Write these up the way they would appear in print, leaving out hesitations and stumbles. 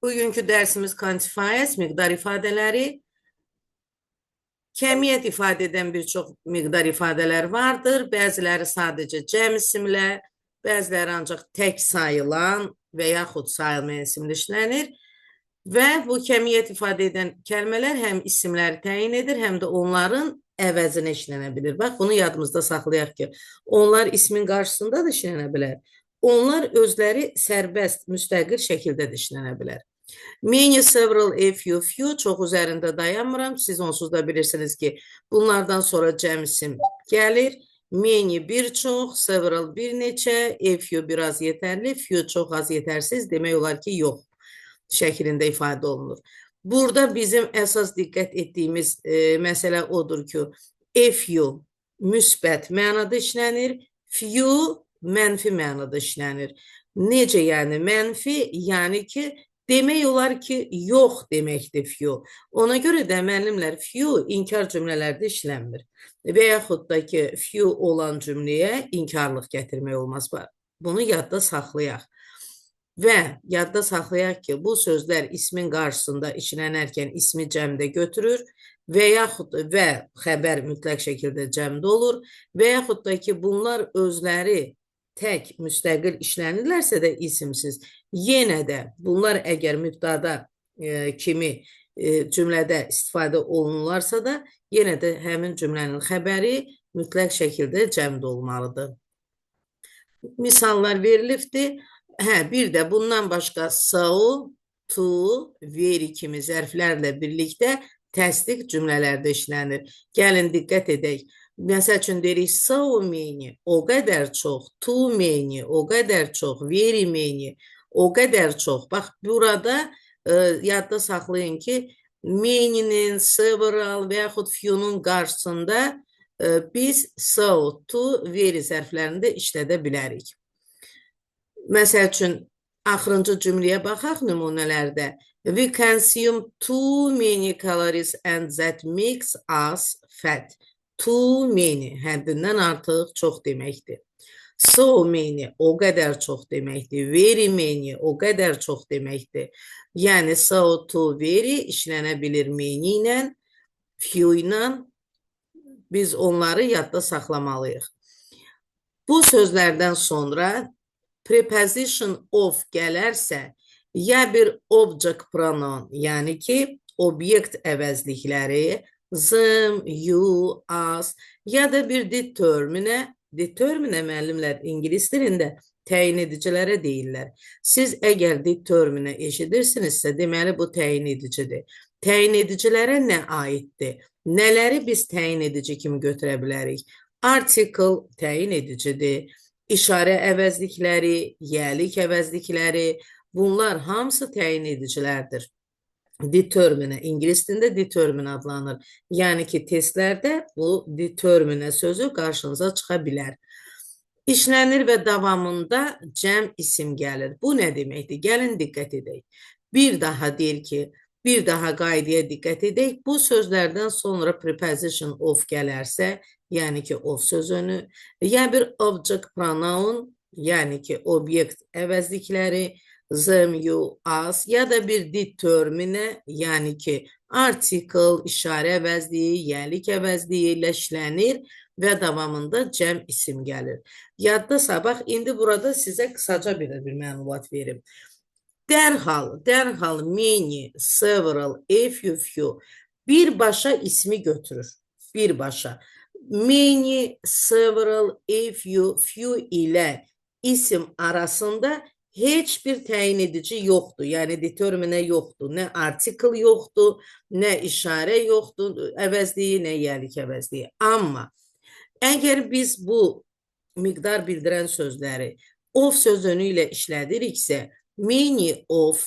Bugünkü dərsimiz quantifiers, miqdar ifadələri. Kəmiyyət ifadə edən bir çox miqdar ifadələr vardır. Bəziləri sadəcə cəm isimlə, bəziləri ancaq tək sayılan və yaxud sayılmayan isimlə işlənir. Və bu kəmiyyət ifadə edən kəlmələr həm isimləri təyin edir, həm də onların əvəzinə işlənə bilir. Bax, bunu yadımızda saxlayaq ki, onlar ismin qarşısında da işlənə bilər. Onlar özləri sərbəst, müstəqil şəkildə də işlənə bilər. Many, several, a few, few çox üzərində dayanmıram. Siz onsuz da bilirsiniz ki, bunlardan sonra cəm isim gəlir. Many bir çox, several bir neçə, a few biraz yetərli, few çox az yetərsiz, demək olar ki, yox şəklində ifadə olunur. Burada bizim əsas diqqət etdiyimiz məsələ odur ki, a few müsbət mənada işlənir, few mənfi mənada işlənir. Necə yəni mənfi? Yəni ki, demək olar ki, yox deməkdir few. Ona görə də müəllimlər few inkar cümlələrdə işlənmir. Və yaxud da ki, few olan cümləyə inkarlıq gətirmək olmaz. Bunu yadda saxlayaq. Və yadda saxlayaq ki, bu sözlər ismin qarşısında işlənərkən ismi cəmdə götürür və yaxud və xəbər mütləq şəkildə cəmdə olur və yaxud da ki, bunlar özləri tək müstəqil işlənirlərsə də isimsiz, yenə də bunlar əgər mübtəda kimi cümlədə istifadə olunurlarsa da, yenə də həmin cümlənin xəbəri mütləq şəkildə cəmdə olmalıdır. Misallar verilibdir. Hə, bir də bundan başqa so, to, very kimi zərflərlə birlikdə təsdiq cümlələrdə işlənir. Gəlin diqqət edək. Məsəl üçün deyirik so many, o qədər çox, too many, o qədər çox, very many, o qədər çox. Bax, burada yadda saxlayın ki, many-nin, several və yaxud few-nun qarşısında biz so, to, very zərflərini də işlədə bilərik. Məsəl üçün, axırıncı cümləyə baxaq nümunələrdə. We consume too many calories and that makes us fat. Too many, həddindən artıq çox deməkdir. So many, o qədər çox deməkdir. Very many, o qədər çox deməkdir. Yəni, so, too, very işlənə bilir many ilə, few ilə. Biz onları yadda saxlamalıyıq. Bu sözlərdən sonra preposition of gələrsə, ya bir object pronoun, yəni ki, obyekt əvəzlikləri, them, you, us, ya da bir determine, determine müəllimlər ingilis dilində təyin edicilərə deyirlər. Siz əgər determine eşidirsinizsə, deməli bu təyin edicidir. Təyin edicilərə nə aiddir? Nələri biz təyin edici kimi götürə bilərik? Article təyin edicidir. İşarə əvəzlikləri, yəlik əvəzlikləri, bunlar hamısı təyin edicilərdir. Determine, ingilis dilində determine adlanır. Yəni ki, testlərdə bu determine sözü qarşınıza çıxa bilər. İşlənir və davamında cəm isim gəlir. Bu nə deməkdir? Gəlin diqqət edək. Bir daha deyir ki, bir daha qaydaya diqqət edək. Bu sözlərdən sonra preposition of gələrsə, yəni ki, of sözünü, ya bir object pronoun, yəni ki, obyekt əvəzlikləri, them, you, us, ya da bir determine, yəni ki, article, işarə əvəzliyi, yəlik əvəzliyi ilə işlənir və davamında cəm isim gəlir. Yadda sabah, indi burada sizə qısaca bir məlumat verim. Dərhal many, several, a few, few birbaşa ismi götürür. Birbaşa. Many, several, a few, few ilə isim arasında heç bir təyin edici yoxdur. Yəni determine yoxdur. Nə article yoxdur, nə işarə yoxdur, əvəzliyi, nə yəlik əvəzliyi. Amma əgər biz bu miqdar bildirən sözləri of sözünü ilə işlədiriksə, many of,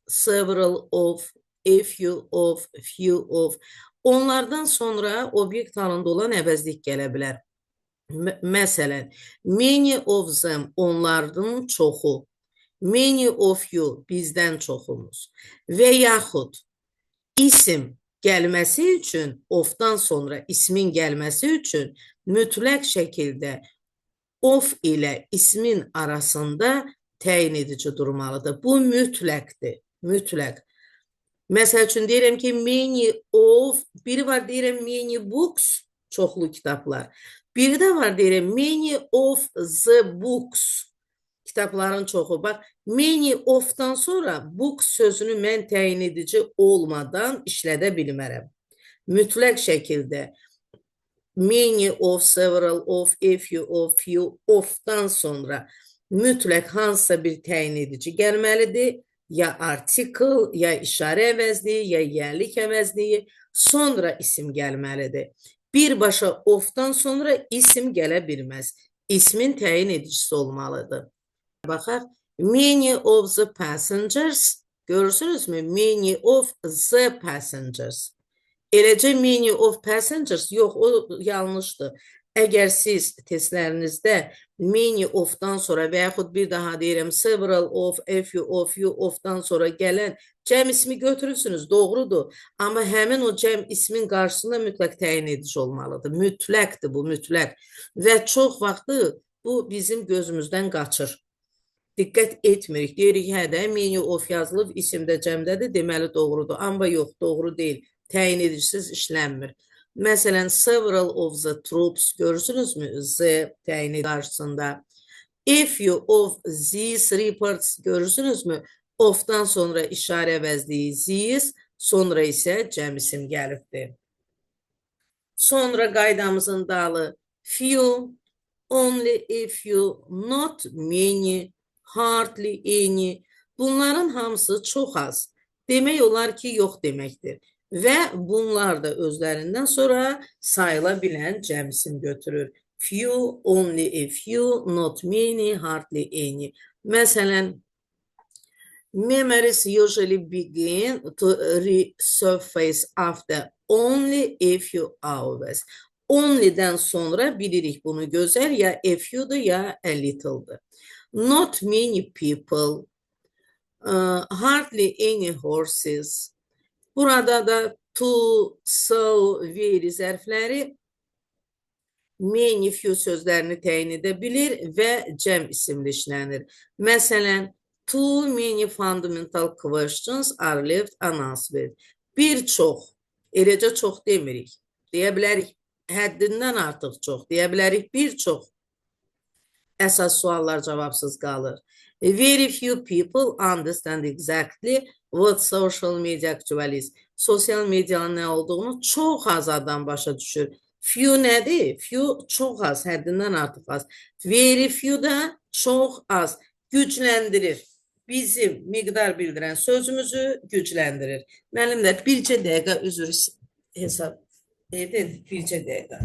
several of, a few of, few of, onlardan sonra obyekt halında olan əvəzlik gələ bilər. Məsələn, many of them, onlardan çoxu, many of you, bizdən çoxumuz və yaxud isim gəlməsi üçün, ofdan sonra ismin gəlməsi üçün mütləq şəkildə of ilə ismin arasında təyin edici durmalıdır. Bu mütləqdir. Mütləq. Məsəl üçün deyirəm ki, many of, biri var deyirəm many books, çoxlu kitablar. Biri də var deyirəm many of the books, kitabların çoxu. Bax, many of'dan sonra books sözünü mən təyin edici olmadan işlədə bilmərəm. Mütləq şəkildə many of, several of, a few of, few of'dan sonra mütləq hansısa bir təyin edici gəlməlidir. Ya article, ya işarə əvəzliyi, ya yiyəlik əvəzliyi, sonra isim gəlməlidir. Birbaşa of'dan sonra isim gələ bilməz. İsmin təyin edicisi olmalıdır. Baxaq, many of the passengers, görürsünüzmü? Many of the passengers. Eləcə many of passengers, yox, o yanlışdır. Əgər siz testlərinizdə many of'dan sonra və yaxud bir daha deyirəm several of, a few of, few of'dan sonra gələn cəm ismi götürürsünüz, doğrudur. Amma həmin o cəm ismin qarşısında mütləq təyin edici olmalıdır. Mütləqdir bu, mütləq. Və çox vaxtı bu bizim gözümüzdən qaçır. Diqqət etmirik. Deyirik, hə də many of yazılıb, isim də cəmdədir, deməli doğrudur. Amma yox, doğru deyil. Təyin edicisiz işlənmir. Məsələn, several of the troops görürsünüzmü? The təyin qarşısında. A few of these reports görürsünüzmü? Of'dan sonra işarə əvəzliyi these, sonra isə cəm isim gəlibdir. Sonra qaydamızın dalı few, only a few, not many, hardly any. Bunların hamısı çox az. Demək olar ki, yox deməkdir. Və bunlar da özlərindən sonra sayıla bilən cəm isim götürür. Few, only a few, not many, hardly any. Məsələn, memories usually begin to resurface after only a few hours. Only'dən sonra bilirik bunu gözəl, ya a few'dur, ya a little'dır. Not many people, hardly any horses. Burada da to, so, very zərfləri many, few sözlərini təyin edə bilir və cəm isimli işlənir. Məsələn, too many fundamental questions are left unanswered. Bir çox, eləcə çox demirik. Deyə bilərik həddindən artıq çox, deyə bilərik bir çox əsas suallar cavabsız qalır. Very few people understand exactly what social media actually is. Sosial medianın nə olduğunu çox az adam başa düşür. Few nədir? Few çox az, həddindən artıq az. Very few da çox az. Gücləndirir. Bizim miqdar bildirən sözümüzü gücləndirir. Müəllimlər, bircə dəqiqə üzr hesab edin, bircə dəqiqə.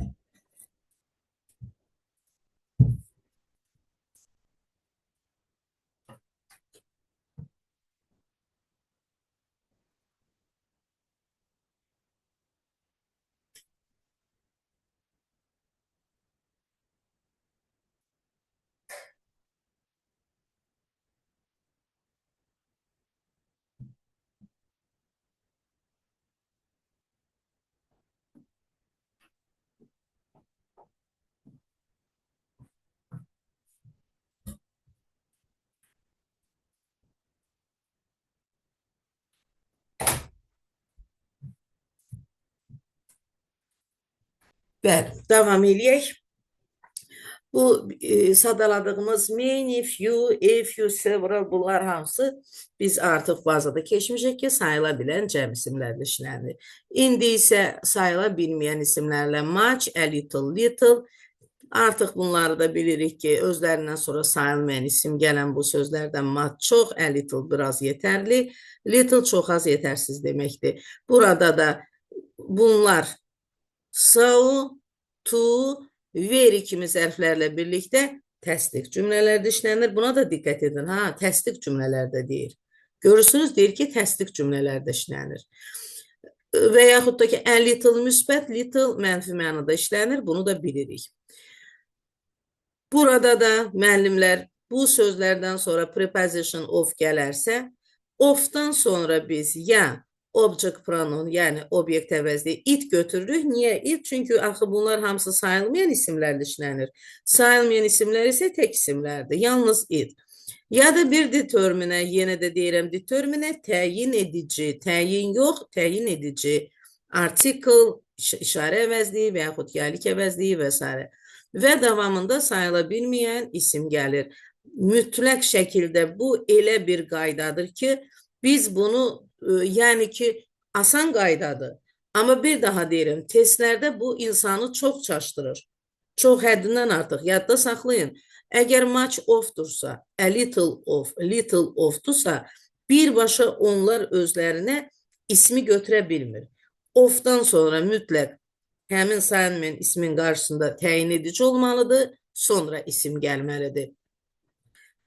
Bəli, davam eləyək. Bu sadaladığımız many, few, a few, several bunlar hamısı biz artıq bazada keçmişik ki, sayıla bilən cəm isimlərlə işlənir. İndi isə sayıla bilməyən isimlərlə much, a little, little. Artıq bunları da bilirik ki, özlərindən sonra sayılmayan isim gələn bu sözlərdən much çox, a little biraz yetərli, little çox az yetərsiz deməkdir. Burada da bunlar so, to, very kimi zərflərlə birlikdə təsdiq cümlələrdə işlənir. Buna da diqqət edin. Ha, təsdiq cümlələrdə deyir. Görürsünüz, deyir ki, təsdiq cümlələrdə işlənir. Və yaxud da ki, a little müsbət, little mənfi mənada işlənir. Bunu da bilirik. Burada da müəllimlər bu sözlərdən sonra preposition of gələrsə, of'dan sonra biz ya object pronoun, yəni obyekt əvəzliyi it götürürük. Niyə it? Çünki axı bunlar hamısı sayılmayan isimlərlə işlənir. Sayılmayan isimlər isə tək isimlərdir. Yalnız it. Ya da bir determine, yenə də deyirəm determine təyin edici, təyin yox, təyin edici article, işarə əvəzliyi və yaxud yəlik əvəzliyi və s. Və davamında sayıla bilməyən isim gəlir. Mütləq şəkildə bu elə bir qaydadır ki, biz bunu, yəni ki, asan qaydadır. Amma bir daha deyirəm, testlərdə bu insanı çox çaşdırır. Çox həddindən artıq. Yadda saxlayın. Əgər much of-dursa, a little of, little of-dursa, birbaşa onlar özlərinə ismi götürə bilmir. Of-dan sonra mütləq həmin sayılmayan ismin qarşısında təyin edici olmalıdır, sonra isim gəlməlidir.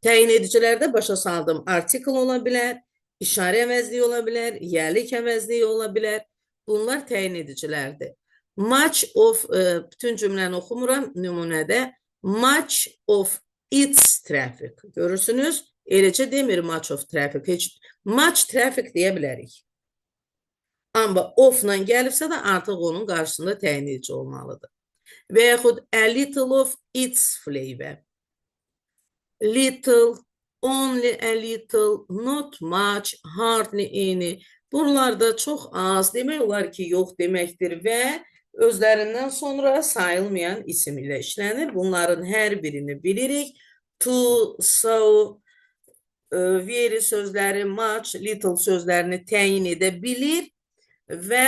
Təyin edicilərdə başa saldım, article ola bilər, işarə əvəzliyi ola bilər, yəlik əvəzliyi ola bilər. Bunlar təyin edicilərdir. Much of, bütün cümləni oxumuram nümunədə. Much of its traffic. Görürsünüz? Eləcə demir much of traffic. Heç much traffic deyə bilərik. Amma of-la gəlibsə də artıq onun qarşısında təyin edici olmalıdır. Və yaxud a little of its flavor. Little, only a little, not much, hardly any. Bunlar da çox az, demək olar ki, yox deməkdir və özlərindən sonra sayılmayan isim ilə işlənir. Bunların hər birini bilirik. Too, so, very sözləri, much, little sözlərini təyin edə bilir və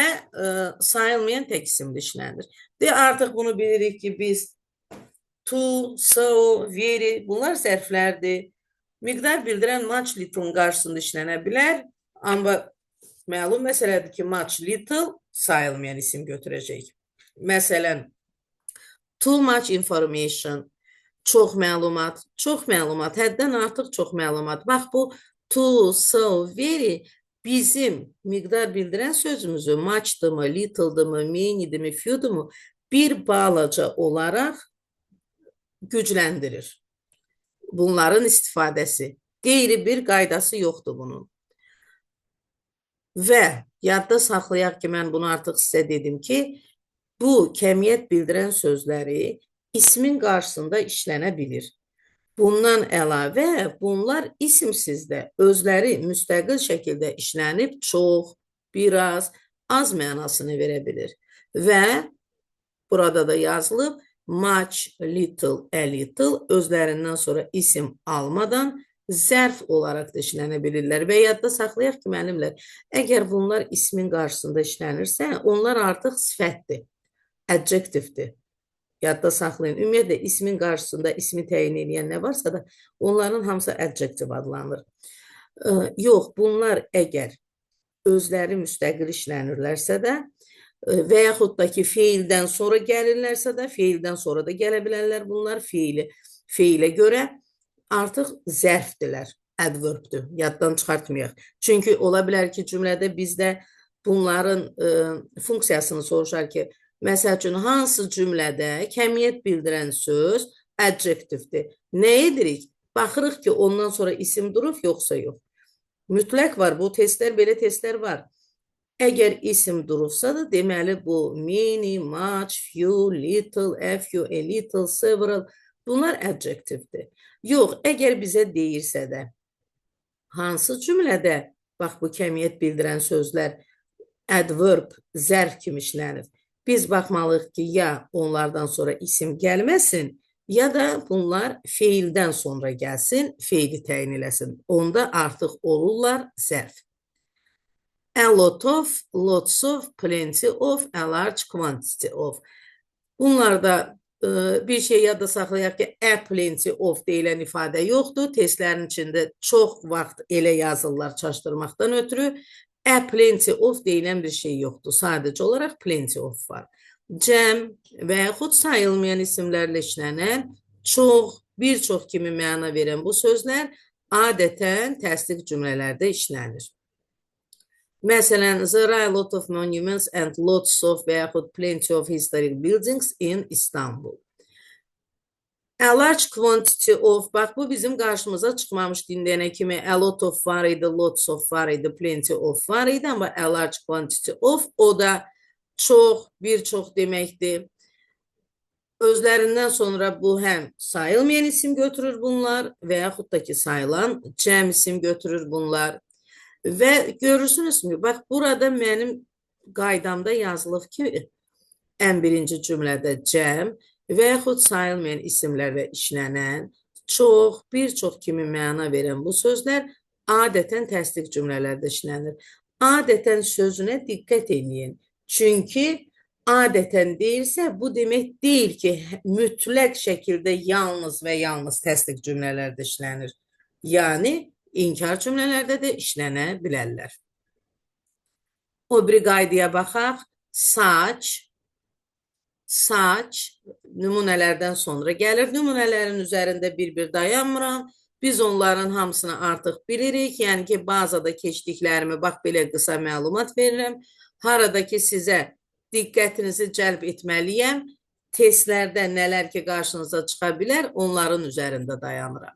sayılmayan tək isimlə işlənir. De, artıq bunu bilirik ki, biz too, so, very bunlar zərflərdir. Miqdar bildirən much, little-ın qarşısında işlənə bilər. Amma məlum məsələdir ki, much, little sayılmayan isim götürəcək. Məsələn, too much information, çox məlumat, çox məlumat, həddən artıq çox məlumat. Bax, bu too, so, very bizim miqdar bildirən sözümüzü much'dımı, little'dımı, many'dimi, few'dımı bir balaca olaraq gücləndirir. Bunların istifadəsi. Qeyri bir qaydası yoxdur bunun. Və yadda saxlayaq ki, mən bunu artıq sizə dedim ki, bu kəmiyyət bildirən sözləri ismin qarşısında işlənə bilir. Bundan əlavə, bunlar isimsiz də özləri müstəqil şəkildə işlənib çox, biraz, az mənasını verə bilir. Və burada da yazılıb, much, little, a little özlərindən sonra isim almadan zərf olaraq da işlənə bilirlər. Və yadda saxlayaq ki, müəllimlər, əgər bunlar ismin qarşısında işlənirsə, onlar artıq sifətdir, adjektivdir. Yadda saxlayın. Ümumiyyətlə, ismin qarşısında ismi təyin edən nə varsa da, onların hamısı adjektiv adlanır. Yox, bunlar əgər özləri müstəqil işlənirlərsə də və yaxud da ki, feildən sonra gəlirlərsə də, feildən sonra da gələ bilərlər bunlar feilə görə artıq zərfdirlər, adverbdir. Yaddan çıxartmayaq. Çünki ola bilər ki, cümlədə bizdə bunların funksiyasını soruşar ki, məsəl üçün, hansı cümlədə kəmiyyət bildirən söz adjektivdir. Nə edirik? Baxırıq ki, ondan sonra isim durub, yoxsa yox. Mütləq var, bu testlər, belə testlər var. Əgər isim durubsa da, deməli bu many, much, few, little, a few, a little, several, bunlar adjektivdir. Yox, əgər bizə deyirsə də, hansı cümlədə, bax bu kəmiyyət bildirən sözlər adverb, zərf kimi işlənir. Biz baxmalıyıq ki, ya onlardan sonra isim gəlməsin, ya da bunlar feildən sonra gəlsin, feili təyin eləsin. Onda artıq olurlar zərf. A lot of, lots of, plenty of, a large quantity of. Bunlarda bir şey yadda saxlayaq ki, a plenty of deyilən ifadə yoxdur. Testlərin içində çox vaxt elə yazırlar çaşdırmaqdan ötürü. A plenty of deyilən bir şey yoxdur. Sadəcə olaraq plenty of var. Cəm və yaxud sayılmayan isimlərlə işlənən çox, bir çox kimi məna verən bu sözlər adətən təsdiq cümlələrdə işlənir. Məsələn, there are a lot of monuments and lots of və yaxud plenty of historic buildings in Istanbul. A large quantity of, bax bu bizim qarşımıza çıxmamışdı indiyənə kimi a lot of var idi, lots of var idi, plenty of var idi, amma a large quantity of o da çox, bir çox deməkdir. Özlərindən sonra bu həm sayılmayan isim götürür bunlar və yaxud da ki sayılan cəm isim götürür bunlar. Və görürsünüz mü? Bax, burada mənim qaydamda yazılıb ki, ən birinci cümlədə cəm və yaxud sayılmayan isimlərlə işlənən, çox, bir çox kimi məna verən bu sözlər adətən təsdiq cümlələrdə işlənir. Adətən sözünə diqqət eləyin. Çünki adətən deyilsə, bu demək deyil ki, mütləq şəkildə yalnız və yalnız təsdiq cümlələrdə işlənir. Yəni, inkar cümlələrdə də işlənə bilərlər. O biri qaydaya baxaq. Such, such nümunələrdən sonra gəlir. Nümunələrin üzərində bir-bir dayanmıram. Biz onların hamısını artıq bilirik. Yəni ki, bazada keçdiklərimi bax belə qısa məlumat verirəm. Harada ki, sizə diqqətinizi cəlb etməliyəm. Testlərdə nələr ki qarşınıza çıxa bilər, onların üzərində dayanıram.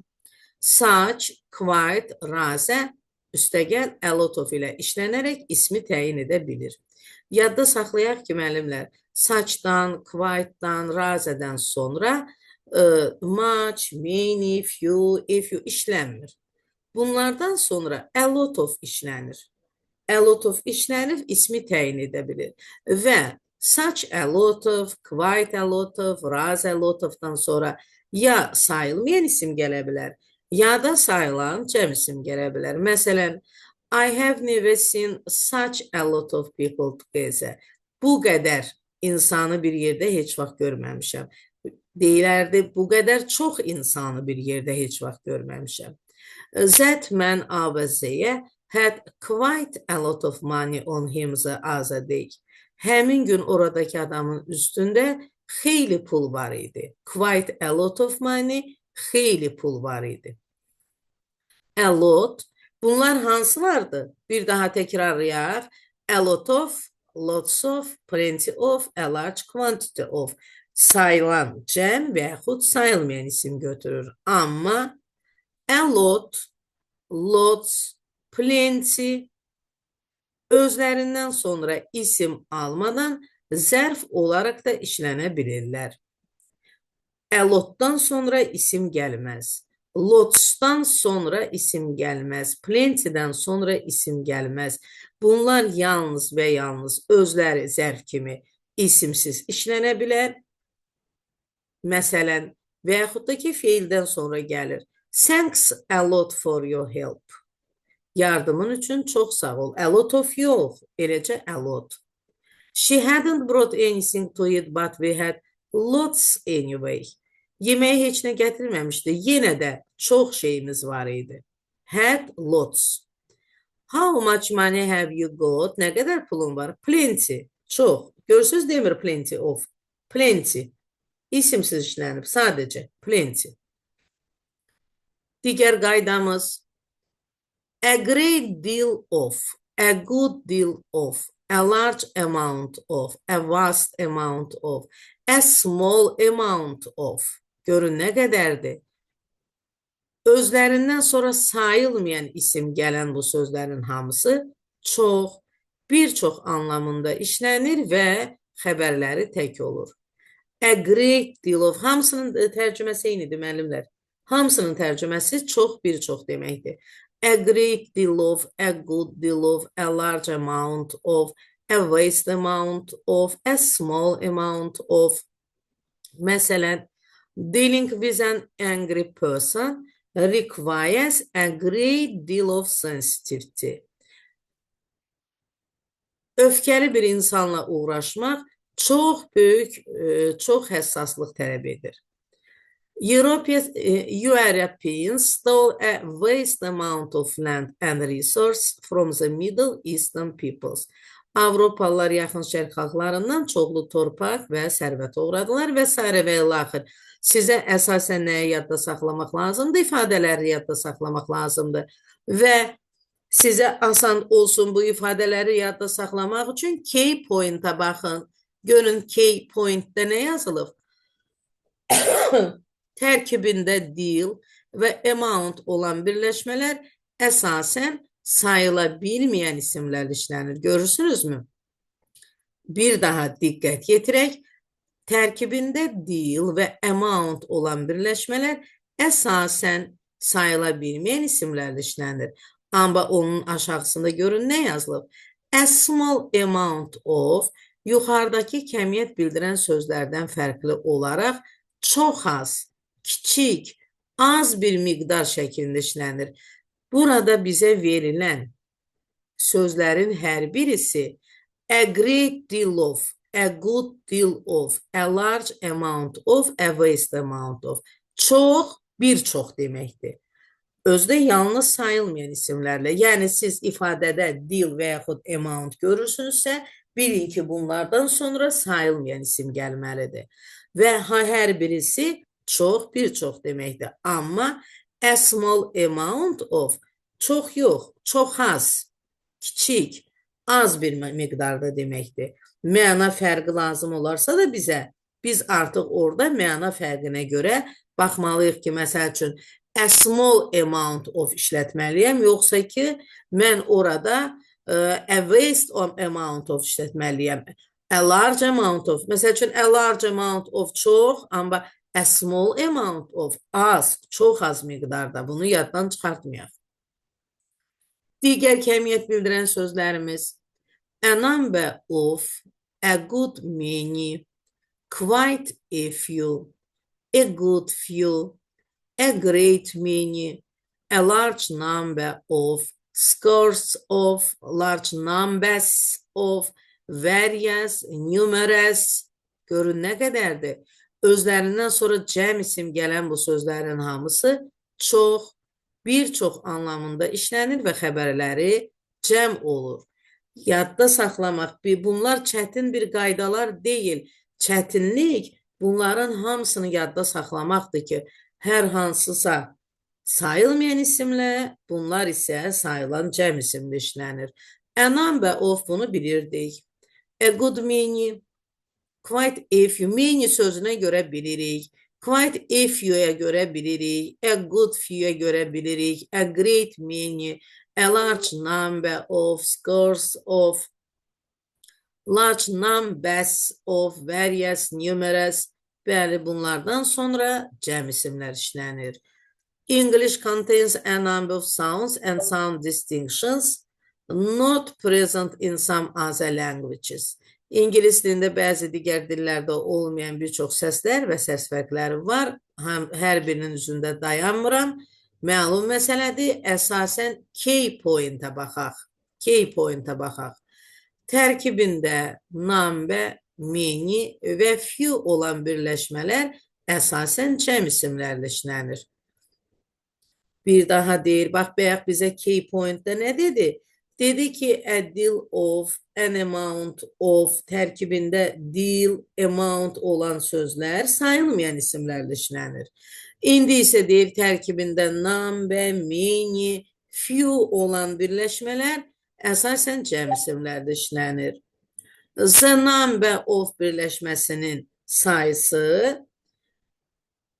Such, quite, rather, üstəgəl a lot of ilə işlənərək ismi təyin edə bilir. Yadda saxlayaq ki, müəllimlər, such'dan, quite'dan, rather'dan sonra much, many, few, a few işlənmir. Bunlardan sonra a lot of işlənir. A lot of işlənir, ismi təyin edə bilir. Və such a lot of, quite a lot of, rather a lot of'dan sonra ya sayılmayan isim gələ bilər, ya da sayılan cəm isim gələ bilər. Məsələn, I have never seen such a lot of people together. Bu qədər insanı bir yerdə heç vaxt görməmişəm. Deyilərdi, bu qədər çox insanı bir yerdə heç vaxt görməmişəm. That man A və Z-yə had quite a lot of money on him the other day. Həmin gün oradakı adamın üstündə xeyli pul var idi. Quite a lot of money, xeyli pul var idi. A lot. Bunlar hansılardır? Bir daha təkrarlayaq. A lot of, lots of, plenty of, a large quantity of. Sayılan cəm və yaxud sayılmayan isim götürür. Amma a lot, lots, plenty özlərindən sonra isim almadan zərf olaraq da işlənə bilirlər. A lotdan sonra isim gəlməz. Lots'dan sonra isim gəlməz. Plenty'dən sonra isim gəlməz. Bunlar yalnız və yalnız özləri zərf kimi isimsiz işlənə bilər. Məsələn, və yaxud da ki, feildən sonra gəlir. Thanks a lot for your help. Yardımın üçün çox sağ ol. A lot of yox, eləcə a lot. She hadn't brought anything to eat, but we had lots anyway. Yeməyi heç nə gətirməmişdi. Yenə də çox şeyimiz var idi. Had lots. How much money have you got? Nə qədər pulun var? Plenty. Çox. Görürsünüz demir plenty of. Plenty. İsimsiz işlənib. Sadəcə plenty. Digər qaydamız a great deal of, a good deal of, a large amount of, a vast amount of, a small amount of. Görün nə qədərdir? Özlərindən sonra sayılmayan isim gələn bu sözlərin hamısı çox, bir çox anlamında işlənir və xəbərləri tək olur. A great deal of hamısının tərcüməsi eynidir müəllimlər. Hamısının tərcüməsi çox, bir çox deməkdir. A great deal of, a good deal of, a large amount of, a vast amount of, a small amount of. Məsələn, dealing with an angry person requires a great deal of sensitivity. Öfkəli bir insanla uğraşmaq çox böyük, çox həssaslıq tələb edir. Europeans stole a vast amount of land and resource from the Middle Eastern peoples. Avropalılar Yaxın Şərq xalqlarından çoxlu torpaq və sərvət oğradılar və s. və ilaxır. Sizə əsasən nəyi yadda saxlamaq lazımdır? İfadələri yadda saxlamaq lazımdır. Və sizə asan olsun bu ifadələri yadda saxlamaq üçün key point-a baxın. Görün key point-də nə yazılıb? Tərkibində deal və amount olan birləşmələr əsasən sayıla bilməyən isimlərlə işlənir. Görürsünüzmü? Bir daha diqqət yetirək. Tərkibində deal və amount olan birləşmələr əsasən sayıla bilməyən isimlərlə işlənir. Amma onun aşağısında görün nə yazılıb? A small amount of yuxarıdakı kəmiyyət bildirən sözlərdən fərqli olaraq çox az, kiçik, az bir miqdar şəklində işlənir. Burada bizə verilən sözlərin hər birisi a great deal of, a good deal of, a large amount of, a vast amount of. Çox, bir çox deməkdir. Özdə yalnız sayılmayan isimlərlə, yəni siz ifadədə deal və yaxud amount görürsünüzsə, bilin ki, bunlardan sonra sayılmayan isim gəlməlidir. Və hər birisi çox, bir çox deməkdir. Amma a small amount of çox yox, çox az, kiçik, az bir miqdarda deməkdir. Məna fərqi lazım olarsa da bizə, biz artıq orada məna fərqinə görə baxmalıyıq ki, məsəl üçün a small amount of işlətməliyəm, yoxsa ki, mən orada a vast amount of işlətməliyəm. A large amount of, məsəl üçün a large amount of çox, amma a small amount of az, çox az miqdarda. Bunu yaddan çıxartmayaq. Digər kəmiyyət bildirən sözlərimiz a number of, a good many, quite a few, a good few, a great many, a large number of, scores of, large numbers of, various, numerous. Görün nə qədərdir. Özlərindən sonra cəm isim gələn bu sözlərin hamısı çox, bir çox anlamında işlənir və xəbərləri cəm olur. Yadda saxlamaq, bunlar çətin bir qaydalar deyil. Çətinlik bunların hamısını yadda saxlamaqdır ki, hər hansısa sayılmayan isimlə, bunlar isə sayılan cəm isimlə işlənir. A number of bunu bilirdik. A good many, quite a few, many sözünə görə bilirik. Quite a few-ya görə bilirik. A good few-ya görə bilirik. A great many, a large number of, scores of, large numbers of, various, numerous. Bəli, bunlardan sonra cəm isimlər işlənir. English contains a number of sounds and sound distinctions not present in some other languages. İngilis dilində bəzi digər dillərdə olmayan bir çox səslər və səs fərqləri var. Hər birinin üzündə dayanmıram. Məlum məsələdir. Əsasən key point-ə baxaq. Key point-ə baxaq. Tərkibində number, many və few olan birləşmələr əsasən cəm isimlərlə işlənir. Bir daha deyir, bax, bayaq bizə key point-də nə dedi? Dedi ki, a deal of, an amount of tərkibində deal, amount olan sözlər sayılmayan isimlərlə işlənir. İndi isə deyir, tərkibində number, many, few olan birləşmələr əsasən cəm isimlərdə işlənir. The number of birləşməsinin sayısı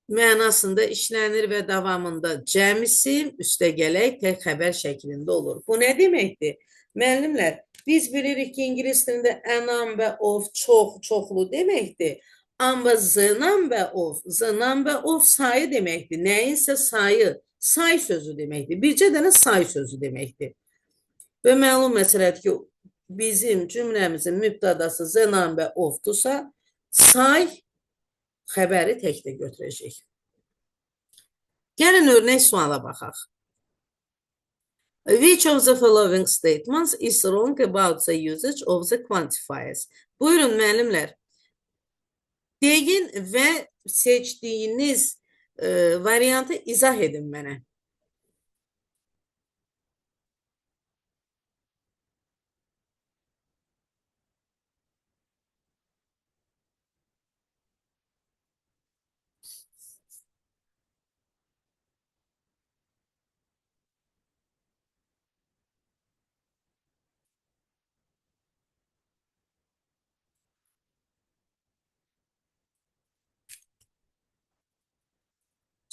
mənasında işlənir və davamında cəm isim üstə gələk tək xəbər şəklində olur. Bu nə deməkdir? Müəllimlər, biz bilirik ki, ingilis dilində a number of çox, çoxlu deməkdir. Amma the number of, the number of sayı deməkdir. Nəyinsə sayı, say sözü deməkdir. Bircə dənə say sözü deməkdir. Və məlum məsələdir ki, bizim cümləmizin mübtədası the number of'dursa, say xəbəri tək də götürəcək. Gəlin örnək suala baxaq. Which of the following statements is wrong about the usage of the quantifiers? Buyurun müəllimlər. Deyin və seçdiyiniz variantı izah edin mənə.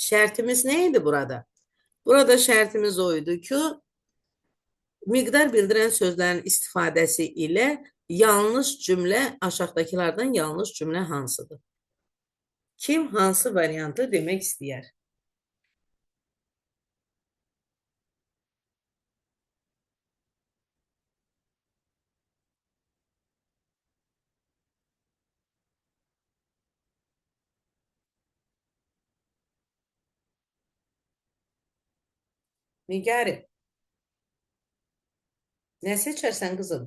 Şərtimiz neydi burada? Burada şərtimiz oydu ki, Miqdar bildirən sözlərin istifadəsi ilə yanlış cümlə, aşağıdakılardan yanlış cümlə hansıdır? Kim hansı variantı demək istəyər? Nigari, nə seçərsən qızım?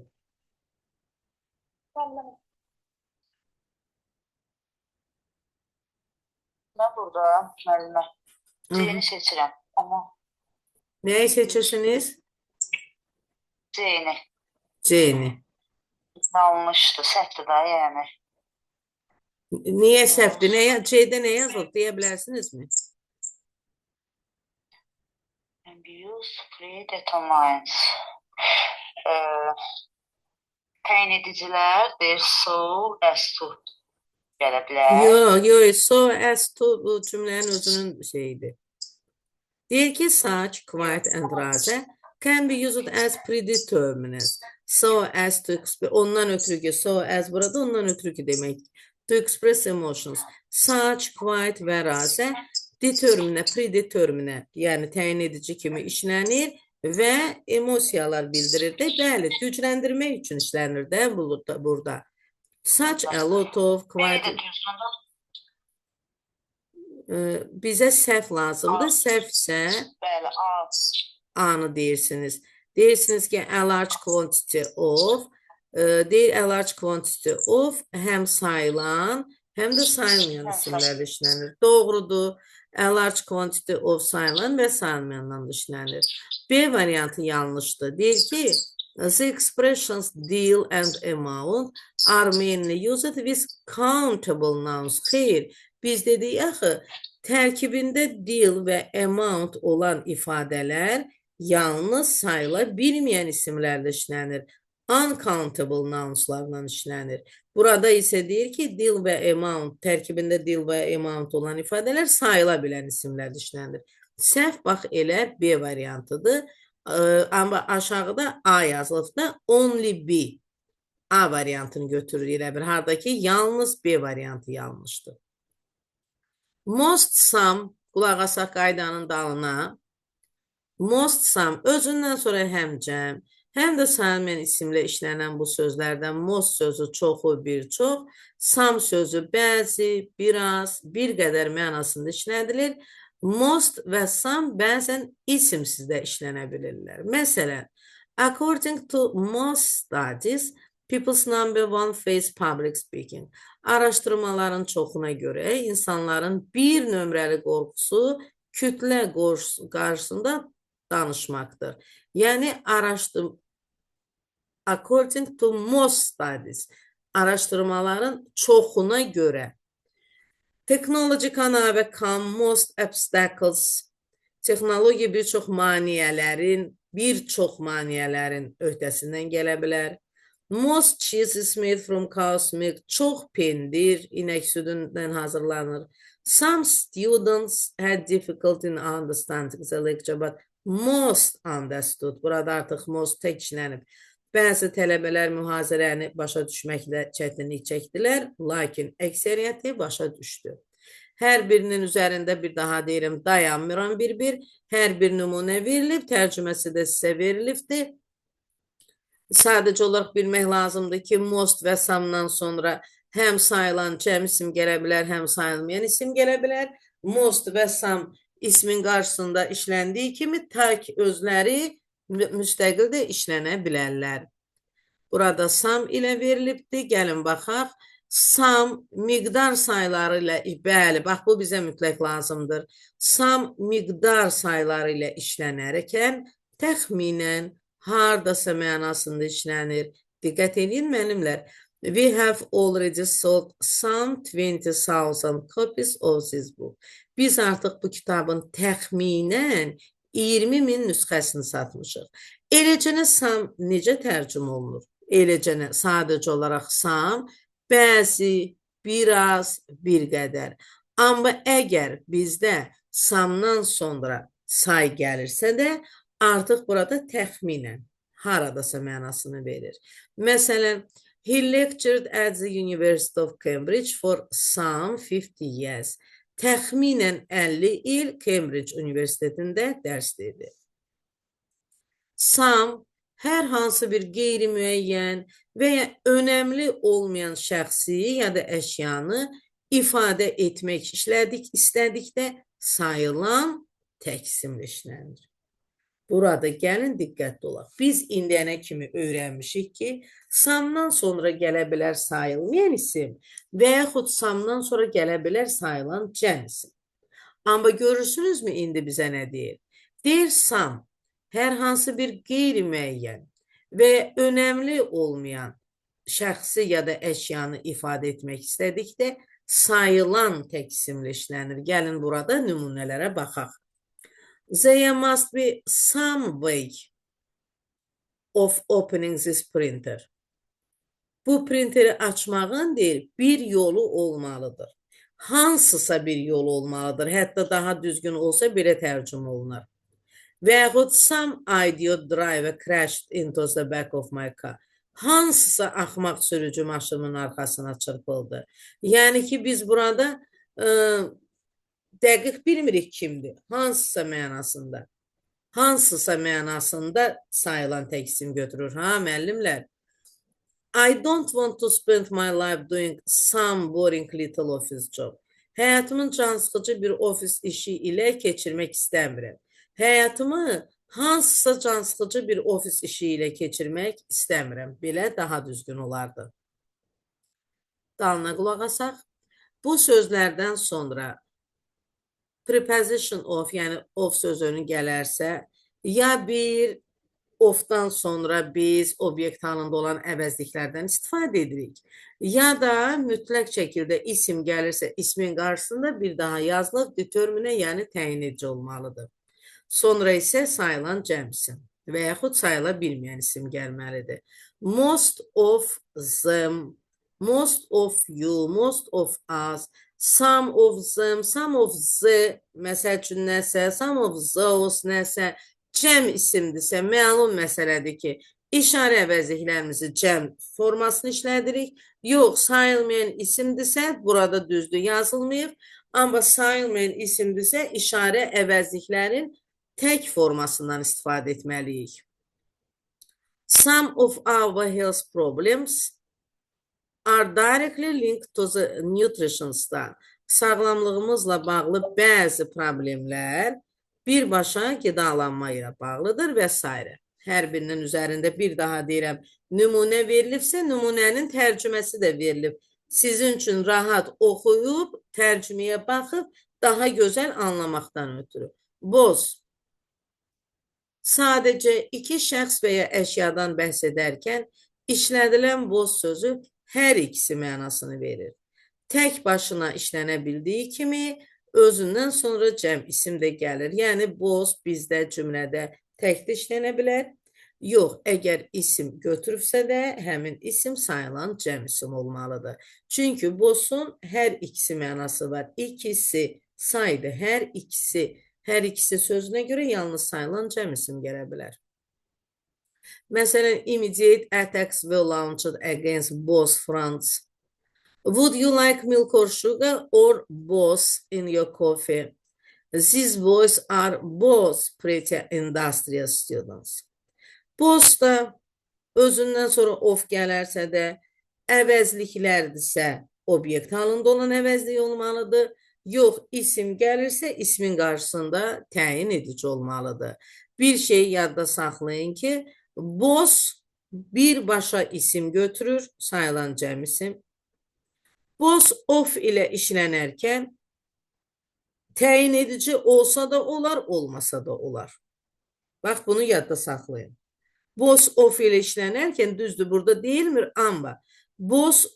Mən burada müəllimə C-ni seçirəm. Amma Nəyi seçirsiniz? C-ni C-ni. yanlışdır, səhvdir da yəni. Niyə səhvdir? Nəyə, C-də nə yazılıb deyə bilərsinizmi? Use predetermined. Təyin edicilər deyir so, as to gələ bilər. Yox, yox, so as to bu cümlənin özünün şeyidir. Deyir ki, such, quite and rather can be used as predeterminants. So as to express, ondan ötürü ki, so as burada ondan ötürü ki demək. To express emotions. Such, quite və rather determine, predetermine, yəni təyin edici kimi işlənir və emosiyalar bildirir də. Bəli, gücləndirmək üçün işlənir də burada. Such a lot of quite bizə səhv lazımdır. Səhv isə Bəli, A. A-nı deyirsiniz. Deyirsiniz ki, a large quantity of, deyir a large quantity of həm sayılan, həm də sayılmayan isimlərlə işlənir. Doğrudur. A large quantity of sayılan və sayılmayandan da işlənir. B variantı yanlışdır. Deyir ki, the expressions deal and amount are mainly used with countable nouns. Xeyr, biz dedik axı, tərkibində deal və amount olan ifadələr yalnız sayıla bilməyən isimlərlə işlənir. Uncountable nounslarla işlənir. Burada isə deyir ki, deal və amount, tərkibində deal və amount olan ifadələr sayıla bilən isimlərlə işlənir. Səhv bax elə B variantıdır. Amma aşağıda A yazılıb da only B. A variantını götürür elə bir. Harda ki, yalnız B variantı yanlışdır. Most some, qulaq asaq qaydanın dalına. Most some, özündən sonra həm cəm, həm də sayılmayan isimlə işlənən bu sözlərdən most sözü çoxu, bir çox, some sözü bəzi, biraz, bir qədər mənasında işlədilir. Most və some bəzən isimsiz də işlənə bilirlər. Məsələn, according to most studies, people's number one face public speaking. Araşdırmaların çoxuna görə insanların bir nömrəli qorxusu kütlə qarşısında danışmaqdır. Yəni according to most studies, araşdırmaların çoxuna görə technology can overcome most obstacles. Texnologiya bir çox maneələrin öhdəsindən gələ bilər. Most cheese is made from cow's milk. Çox pendir inək südündən hazırlanır. Some students had difficulty in understanding the lecture, but most understood. Burada artıq most tək işlənib. Bəzi tələbələr mühazirəni başa düşməklə çətinlik çəkdilər, lakin əksəriyyəti başa düşdü. Hər birinin üzərində bir daha deyirəm, dayanmıram bir-bir. Hər bir nümunə verilib, tərcüməsi də sizə verilibdir. Sadəcə olaraq bilmək lazımdır ki, most və some-dan sonra həm sayılan cəm isim gələ bilər, həm sayılmayan isim gələ bilər. Most və some ismin qarşısında işləndiyi kimi tək özləri müstəqil də işlənə bilərlər. Burada some ilə verilibdir. Gəlin baxaq. Some miqdar sayları ilə, bəli, bax bu bizə mütləq lazımdır. Some miqdar sayları ilə işlənərkən təxminən hardasa mənasında işlənir. Diqqət edin müəllimlər. We have already sold some 20,000 copies of this book. Biz artıq bu kitabın təxminən 20 min nüsxəsini satmışıq. Eləcənə some necə tərcümə olunur? Eləcənə sadəcə olaraq some, bəzi, biraz, bir qədər. Amma əgər bizdə some-dan sonra say gəlirsə də, artıq burada təxminən, Haradasa mənasını verir. Məsələn, he lectured at the University of Cambridge for some 50 years. Təxminən 50 il Cambridge Universitetində dərs dedi. Some hər hansı bir qeyri-müəyyən və ya önəmli olmayan şəxsi ya da əşyanı ifadə etmək istədikdə sayılan tək isimli işlənir. Burada gəlin diqqətli olaq. Biz indiyənə kimi öyrənmişik ki, some-dan sonra gələ bilər sayılmayan isim və yaxud some-dan sonra gələ bilər sayılan cəm isim. Amma görürsünüzmü indi bizə nə deyir? Deyir some, hər hansı bir qeyri-müəyyən və önəmli olmayan şəxsi ya da əşyanı ifadə etmək istədikdə sayılan tək isimli işlənir. Gəlin burada nümunələrə baxaq. There must be some way of opening this printer. Bu printeri açmağın deyir, bir yolu olmalıdır. Hansısa bir yolu olmalıdır. Hətta daha düzgün olsa belə tərcümə olunar. Və yaxud some idiot driver crashed into the back of my car. Hansısa axmaq sürücü maşınımın arxasına çırpıldı. Yəni ki, biz burada dəqiq bilmirik kimdir. Hansısa mənasında. Hansısa mənasında sayılan tək isim götürür. Ha, müəllimlər? I don't want to spend my life doing some boring little office job. Həyatımın cansıxıcı bir ofis işi ilə keçirmək istəmirəm. Həyatımı hansısa cansıxıcı bir ofis işi ilə keçirmək istəmirəm. Belə daha düzgün olardı. Dalına qulaq asaq. Bu sözlərdən sonra preposition of, yəni of sözünün gələrsə, ya bir ofdan sonra biz obyekt halında olan əvəzliklərdən istifadə edirik. Ya da mütləq şəkildə isim gəlirsə, ismin qarşısında bir daha yazılıb determine, yəni təyin edici olmalıdır. Sonra isə sayılan cəm isim və yaxud sayıla bilməyən isim gəlməlidir. Most of them, most of you, most of us, some of them, some of the, məsəl üçün nəsə, some of those nəsə, cəm isimdirsə, məlum məsələdir ki, işarə əvəzliklərimizi cəm formasını işlədirik. Yox, sayılmayan isimdirsə, burada düzdür yazılmayıb, amma sayılmayan isimdirsə, işarə əvəzliklərin tək formasından istifadə etməliyik. Some of our health problems are directly linked to the nutrition style. Sağlamlığımızla bağlı bəzi problemlər birbaşa qidalanma ilə bağlıdır və s. Hər birinin üzərində bir daha deyirəm, nümunə verilibsə, nümunənin tərcüməsi də verilib. Sizin üçün rahat oxuyub, tərcüməyə baxıb, daha gözəl anlamaqdan ötürü. Both. Sadəcə iki şəxs və ya əşyadan bəhs edərkən işlədilən both sözü hər ikisi mənasını verir. Tək başına işlənə bildiyi kimi özündən sonra cəm isim də gəlir. Yəni both bizdə cümlədə tək də işlənə bilər. Yox, əgər isim götürübsə də həmin isim sayılan cəm isim olmalıdır. Çünki both'un hər ikisi mənası var. İkisi saydı, hər ikisi. Hər ikisi sözünə görə yalnız sayılan cəm isim gələ bilər. Məsələn, immediate attacks were launched against both fronts. Would you like milk or sugar or both in your coffee? These boys are both pretty industrious students. Both da özündən sonra of gələrsə də əvəzliklərdirsə obyekt halında olan əvəzlik olmalıdır. Yox, isim gəlirsə ismin qarşısında təyin edici olmalıdır. Bir şey yadda saxlayın ki, both birbaşa isim götürür, sayılan cəm isim. Both of ilə işlənərkən təyin edici olsa da olar, olmasa da olar. Bax, bunu yadda saxlayın. Both of ilə işlənərkən düzdür, burada deyilmir, amma both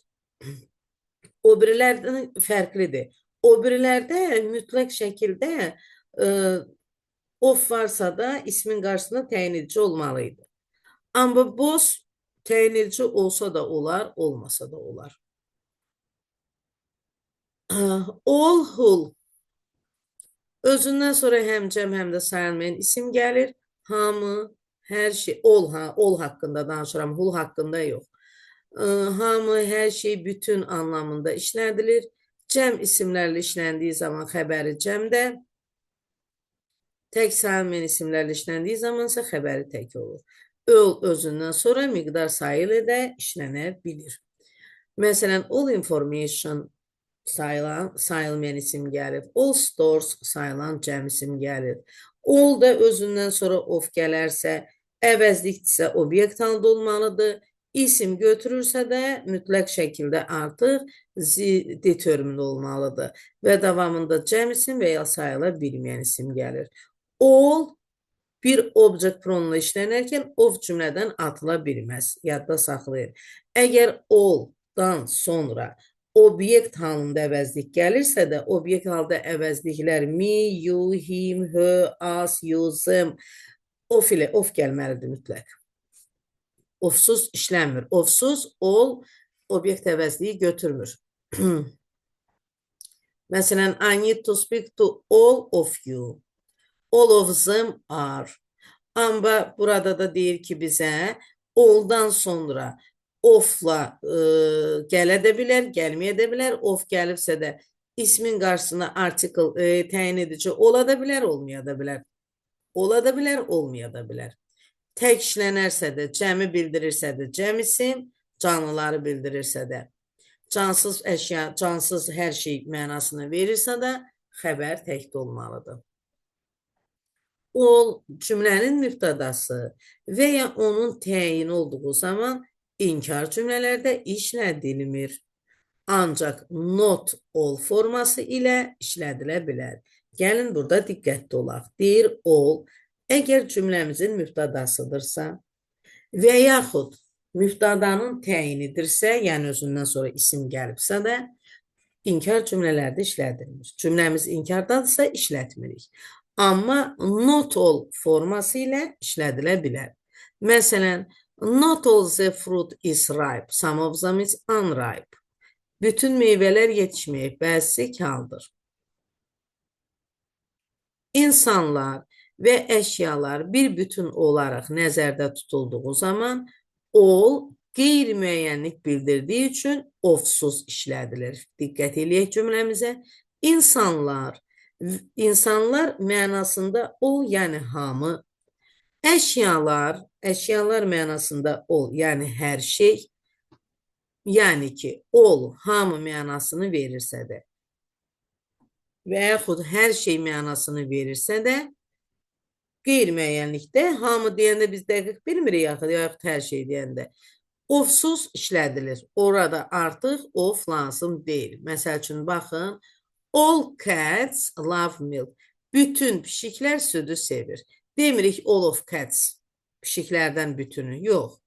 o birilərdən fərqlidir. O birilərdə mütləq şəkildə of varsa da ismin qarşısında təyin edici olmalı idi. Amma both təyin edici olsa da olar, olmasa da olar. All, whole. Özündən sonra həm cəm, həm də sayılmayan isim gəlir. Hamı, Hər şey, all, ha, all haqqında danışıram, whole haqqında yox. Hamı, hər şey bütün anlamında işlədilir. Cəm isimlərlə işləndiyi zaman xəbəri cəmdə, tək sayılmayan isimlərlə işləndiyi zaman isə xəbəri tək olur. All özündən sonra miqdar sayı ilə də işlənə bilir. Məsələn, all information sayılan, sayılmayan isim gəlir. All stores sayılan cəm isim gəlir. All da özündən sonra of gələrsə, əvəzlikdirsə obyekt halda olmalıdır. İsim götürürsə də mütləq şəkildə artıq determin olmalıdır. Və davamında cəm isim və ya sayıla bilməyən isim gəlir. All bir object pronounla işlənərkən of cümlədən atıla bilməz. Yadda saxlayın. Əgər all-dan sonra obyekt halında əvəzlik gəlirsə də, obyekt halda əvəzliklər me, you, him, her, us, you, them, of ilə of gəlməlidir mütləq. Ofsuz işlənmir. Ofsuz all obyekt əvəzliyi götürmür. Məsələn, I need to speak to all of you. All of them are. Amma burada da deyir ki bizə all'dan sonra of'la gələ də bilər, gəlməyə də bilər. Of gəlibsə də ismin qarşısına article təyin edici ola da bilər, olmaya da bilər. Ola da bilər, olmaya da bilər. Tək işlənərsə də, cəmi bildirirsə də cəm isim, canlıları bildirirsə də, cansız əşya, cansız hər şey mənasını verirsə də xəbər təkdə olmalıdır. All cümlənin mübtədası və ya onun təyini olduğu zaman inkar cümlələrdə işlədilmir. Ancaq not all forması ilə işlədilə bilər. Gəlin burada diqqətli olaq. Deyir all, əgər cümləmizin mübtədasıdırsa və yaxud mübtədanın təyinidirsə, yəni özündən sonra isim gəlibsə də, inkar cümlələrdə işlədilmir. Cümləmiz inkardadırsa işlətmirik. Amma not all forması ilə işlədilə bilər. Məsələn, not all the fruit is ripe, some of them is unripe. Bütün meyvələr yetişməyib, bəzisi kaldır. İnsanlar və əşyalar bir bütün olaraq nəzərdə tutulduğu zaman all qeyri-müəyyənlik bildirdiyi üçün ofsuz işlədilir. Diqqət eləyək cümləmizə. İnsanlar, insanlar mənasında all, yəni hamı, əşyalar, əşyalar mənasında all, yəni hər şey, yəni ki, all hamı mənasını verirsə də və yaxud hər şey mənasını verirsə də, qeyri-müəyyənlikdə hamı deyəndə biz dəqiq bilmirik axı, yaxud hər şey deyəndə. Ofsuz işlədilir. Orada artıq of lazım deyil. Məsəl üçün, baxın, all cats love milk. Bütün pişiklər südü sevir. Demirik all of cats, pişiklərdən bütünü. Yox.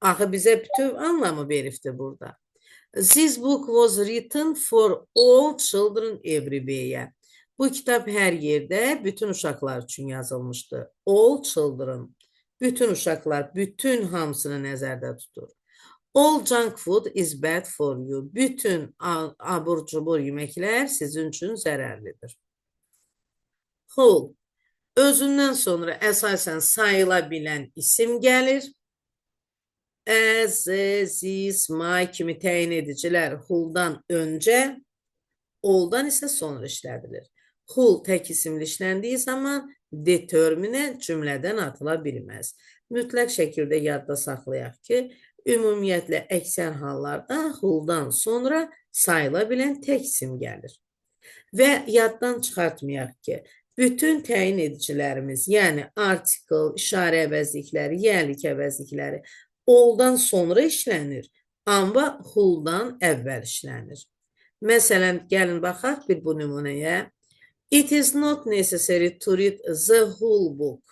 Axı bizə bütöv anlamı veribdir burada. This book was written for all children everywhere. Bu kitab hər yerdə bütün uşaqlar üçün yazılmışdı. All children. Bütün uşaqlar, bütün hamısını nəzərdə tutur. All junk food is bad for you. Bütün abur cubur yeməklər sizin üçün zərərlidir. Whole. Özündən sonra əsasən sayıla bilən isim gəlir. A, the, this, my kimi təyin edicilər whole'dan öncə, all'dan isə sonra işlədilir. Whole tək isimli işləndiyi zaman determine cümlədən atıla bilməz. Mütləq şəkildə yadda saxlayaq ki, ümumiyyətlə əksər hallarda whole'dan sonra sayıla bilən tək isim gəlir. Və yaddan çıxartmayaq ki, bütün təyin edicilərimiz, yəni article, işarə əvəzlikləri, yiyəlik əvəzlikləri all'dan sonra işlənir, amma whole'dan əvvəl işlənir. Məsələn, gəlin baxaq bir bu nümunəyə. It is not necessary to read the whole book.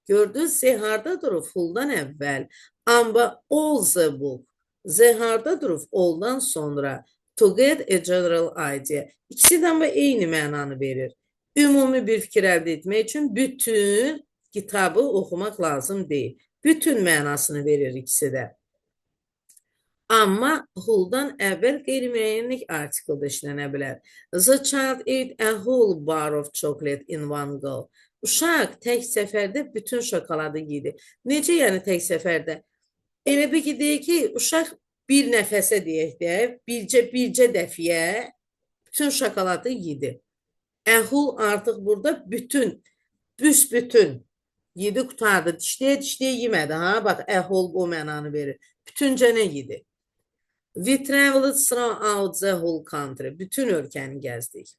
Gördünüz, the harda durub whole'dan əvvəl. Amma all the book. The harda durub all'dan sonra. To get a general idea. İkisi də amma eyni mənanı verir. Ümumi bir fikir əldə etmək üçün bütün kitabı oxumaq lazım deyil. Bütün mənasını verir ikisi də. Amma whole'dan əvvəl qeyri-müəyyənlik article da işlənə bilər. The child ate a whole bar of chocolate in one go. Uşaq tək səfərdə bütün şokoladı yedi. Necə yəni tək səfərdə? Elə bil ki, deyir ki, uşaq bir nəfəsə deyək də, bircə dəfiyə bütün şokoladı yedi. A whole artıq burada bütün, büsbütün yedi, qurtardı. Dişləyə dişləyə yemədi, ha? Bax, a whole o mənanı verir. Bütüncənə yedi. We traveled throughout the whole country. Bütün ölkəni gəzdik.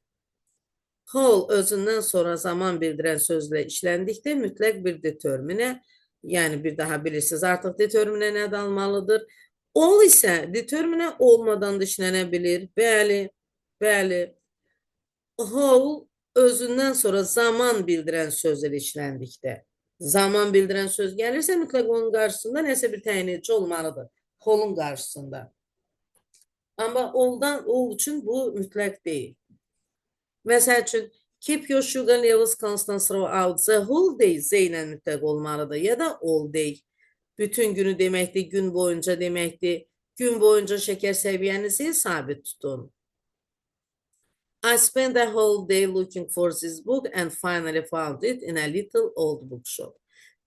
Whole özündən sonra zaman bildirən sözlə işləndikdə mütləq bir determinə, yəni bir daha bilirsiniz, artıq determinə nə də almalıdır. All isə determinə olmadan da işlənə bilir. Bəli, bəli. Whole özündən sonra zaman bildirən sözlə işləndikdə, zaman bildirən söz gəlirsə, mütləq onun qarşısında nəsə bir təyin edici olmalıdır. Whole-un qarşısında. Amma all üçün bu mütləq deyil. Məsəl üçün, keep your sugar levels constant throughout the whole day the ilə mütləq olmalıdır ya da all day. Bütün günü deməkdir, gün boyunca deməkdir. Gün boyunca şəkər səviyyənizi sabit tutun. I spent a whole day looking for this book and finally found it in a little old bookshop.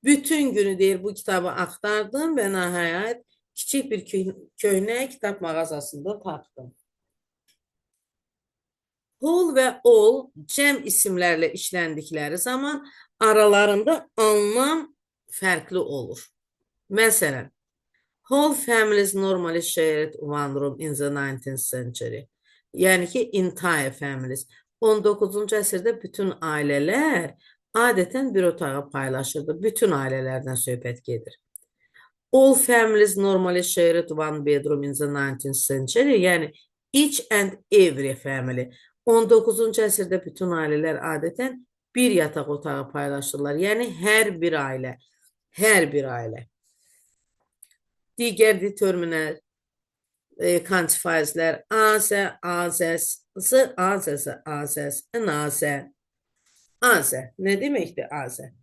Bütün günü deyir bu kitabı axtardım və nəhayət kiçik bir köhnə kitab mağazasında tapdım. Whole və all cəm isimlərlə işləndikləri zaman aralarında anlam fərqli olur. Məsələn, whole families normally shared one room in the 19th century. Yəni ki, entire families. 19-cu əsrdə bütün ailələr adətən bir otağı paylaşırdı. Bütün ailələrdən söhbət gedir. All families normally shared one bedroom in the 19th century. Yəni each and every family. 19-cu əsrdə bütün ailələr adətən bir yataq otağı paylaşırlar. Yəni hər bir ailə, hər bir ailə. Digər determinə quantifierslər other, others, the others, others, another. Other. Nə deməkdir other?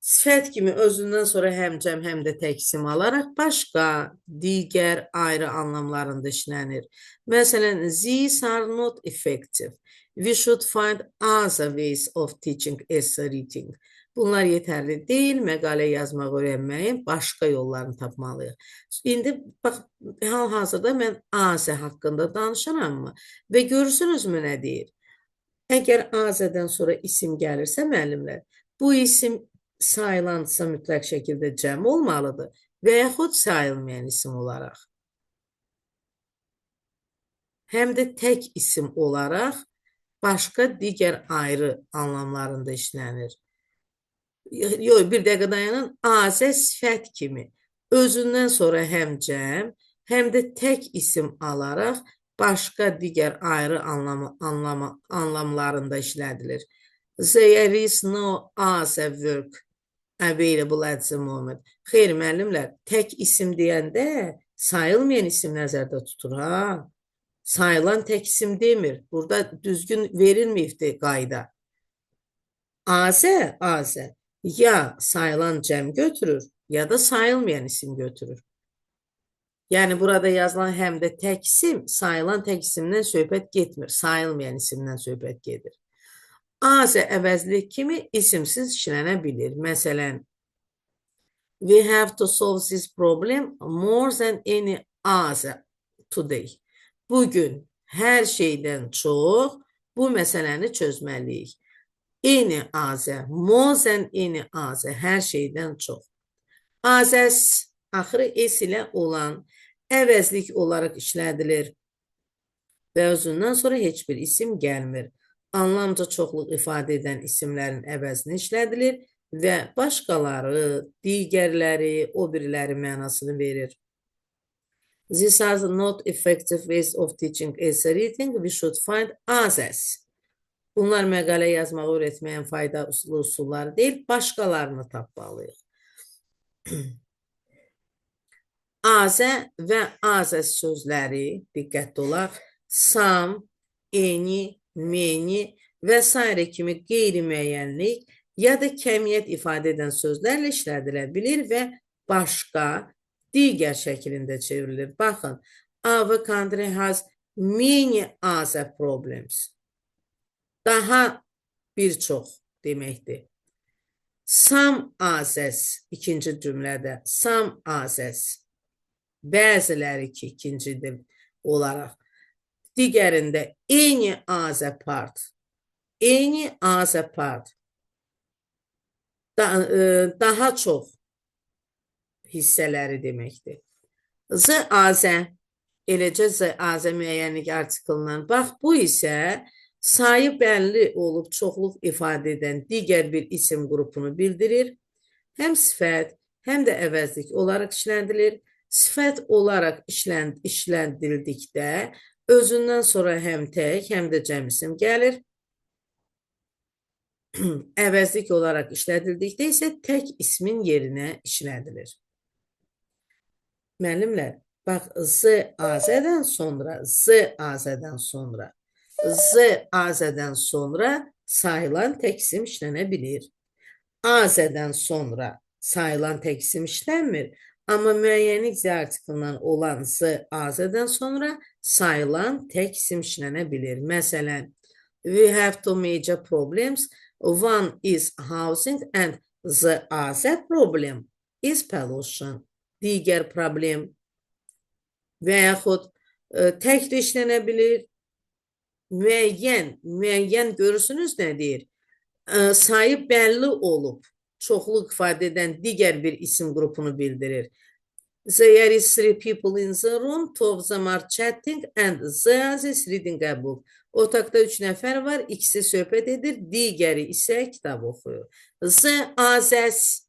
Sifət kimi özündən sonra həm cəm, həm də tək isim alaraq başqa, digər, ayrı anlamlarında işlənir. Məsələn, these are not effective. We should find other ways of teaching essay writing. Bunlar yetərli deyil, məqalə yazmaq öyrənməyin başqa yollarını tapmalıyıq. İndi bax, hal-hazırda mən other haqqında danışıram mı? Və görürsünüzmü nə deyir? Əgər otherdən sonra isim gəlirsə, müəllimlər, bu isim sayılansa mütləq şəkildə cəm olmalıdır və yaxud sayılmayan isim olaraq. Həm də tək isim olaraq başqa digər ayrı anlamlarında işlənir. Yox, bir dəqiqə dayanın. Other sifət kimi özündən sonra həm cəm, həm də tək isim alaraq başqa digər ayrı anlamlarında işlədilir. There is no other work available at the moment. Xeyr, müəllimlər, tək isim deyəndə sayılmayan isim nəzərdə tutur, ha. Sayılan tək isim demir. Burada düzgün verilməyibdir qayda. Other, other ya sayılan cəm götürür, ya da sayılmayan isim götürür. Yəni burada yazılan həm də tək isim, sayılan tək isimdən söhbət getmir. Sayılmayan isimdən söhbət gedir. Other əvəzlik kimi isimsiz işlənə bilir. Məsələn, we have to solve this problem more than any other today. Bugün hər şeydən çox bu məsələni çözməliyik. Any other, more than any other, hər şeydən çox. Others, axırı S ilə olan əvəzlik olaraq işlədilir və özündən sonra heç bir isim gəlmir. Anlamca çoxluq ifadə edən isimlərin əvəzinə işlədilir və başqaları, digərləri, o biriləri mənasını verir. These are not effective ways of teaching essay writing. We should find others. Bunlar məqalə yazmağı öyrətməyin faydalı üsulları deyil, başqalarını tapmalıyıq. Other və others sözləri, diqqətli olaq, some, any, many və sairə kimi qeyri-müəyyənlik ya da kəmiyyət ifadə edən sözlərlə işlədilə bilir və başqa, digər şəklində çevrilir. Baxın, our country has many other problems. Daha bir çox deməkdir. Some others ikinci cümlədə. Some others. Bəziləri ki, ikinci dil olaraq. Digərində any other part. Any other part. Daha çox hissələri deməkdir. Z, A, Z. Eləcə Z, A, Z müəyyənlik artiklından. Bax, bu isə sayı bəlli olub çoxluq ifadə edən digər bir isim qrupunu bildirir. Həm sifət, həm də əvəzlik olaraq işlədilir. Sifət olaraq işləndildikdə özündən sonra həm tək, həm də cəm isim gəlir. Əvəzlik olaraq işlədildikdə isə tək ismin yerinə işlədilir. Müəllimlər, bax, Z, A, Z-dən sonra, Z, A, Z-dən sonra, Z, A, Z-dən sonra sayılan tək isim işlənə bilir. A, Z-dən sonra sayılan tək isim işlənmir. Amma müəyyənlik Z artiklından olan Z, A, Z-dən sonra sayılan tək isim işlənə bilir. Məsələn, we have two major problems. One is housing and the other problem is pollution. Digər problem və yaxud tək də işlənə bilir. Müəyyən görürsünüz nə deyir? Sayı bəlli olub, çoxluq ifadə edən digər bir isim qrupunu bildirir. There is three people in the room, two of them are chatting and the other is reading a book. Otaqda üç nəfər var, ikisi söhbət edir, digəri isə kitab oxuyur. The others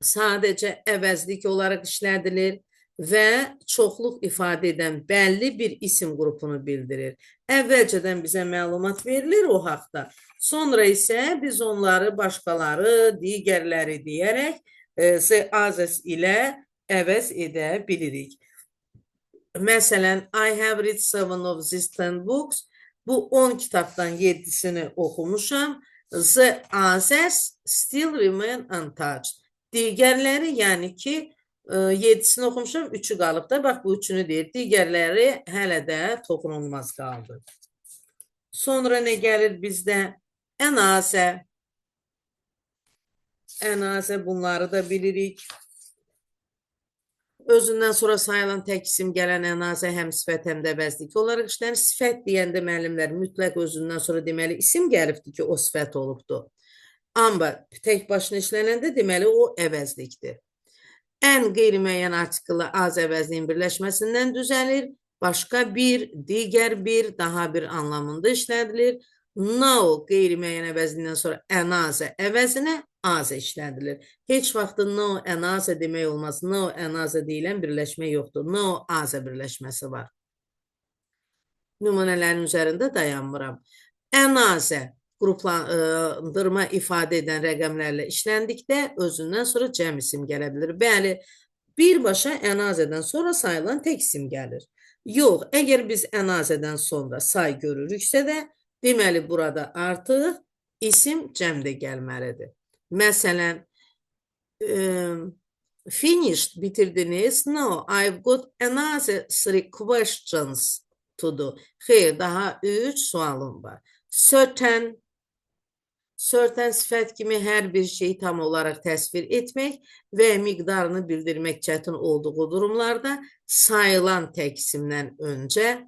sadəcə əvəzlik olaraq işlədilir və çoxluq ifadə edən bəlli bir isim qrupunu bildirir. Əvvəlcədən bizə məlumat verilir o haqda. Sonra isə biz onları başqaları, digərləri deyərək the others ilə əvəz edə bilirik. Məsələn, I have read 7 of these 10 books. Bu 10 kitabdan 7-sini oxumuşam. The others still remain untouched. Digərləri, yəni ki, 7-sini oxumuşam, 3-ü qalıb da. Bax, bu üçünü deyir. Digərləri hələ də toxunulmaz qaldı. Sonra nə gəlir bizdə? Ənazə. Ənazə, bunları da bilirik. Özündən sonra sayılan tək isim gələn ənazə həm sifət, həm də əvəzlik olaraq işlənir. Sifət deyəndə müəllimlər mütləq özündən sonra deməli isim gəlibdir ki, o sifət olubdur. Amma tək başına işlənəndə deməli o əvəzlikdir. Ən qeyri-müəyyən artiklı az əvəzliyin birləşməsindən düzəlir. Başqa bir, digər bir, daha bir anlamında işlədilir. No qeyri-müəyyən əvəzliyindən sonra ənazə əvəzinə azə işlədilir. Heç vaxt no ənazə demək olmaz. No ənazə deyilən birləşmə yoxdur. No azə birləşməsi var. Nümunələrin üzərində dayanmıram. Ənazə qruplandırma ifadə edən rəqəmlərlə işləndikdə özündən sonra cəm isim gələ bilir. Bəli, birbaşa ənazədən sonra sayılan tək isim gəlir. Yox, əgər biz ənazədən sonra say görürüksə də, deməli burada artıq isim cəmdə gəlməlidir. Məsələn, finished, bitirdiniz. No, I've got another 3 questions to do. Xeyr, daha 3 sualım var. Certain, certain sifət kimi hər bir şeyi tam olaraq təsvir etmək və miqdarını bildirmək çətin olduğu durumlarda sayılan tək isimdən öncə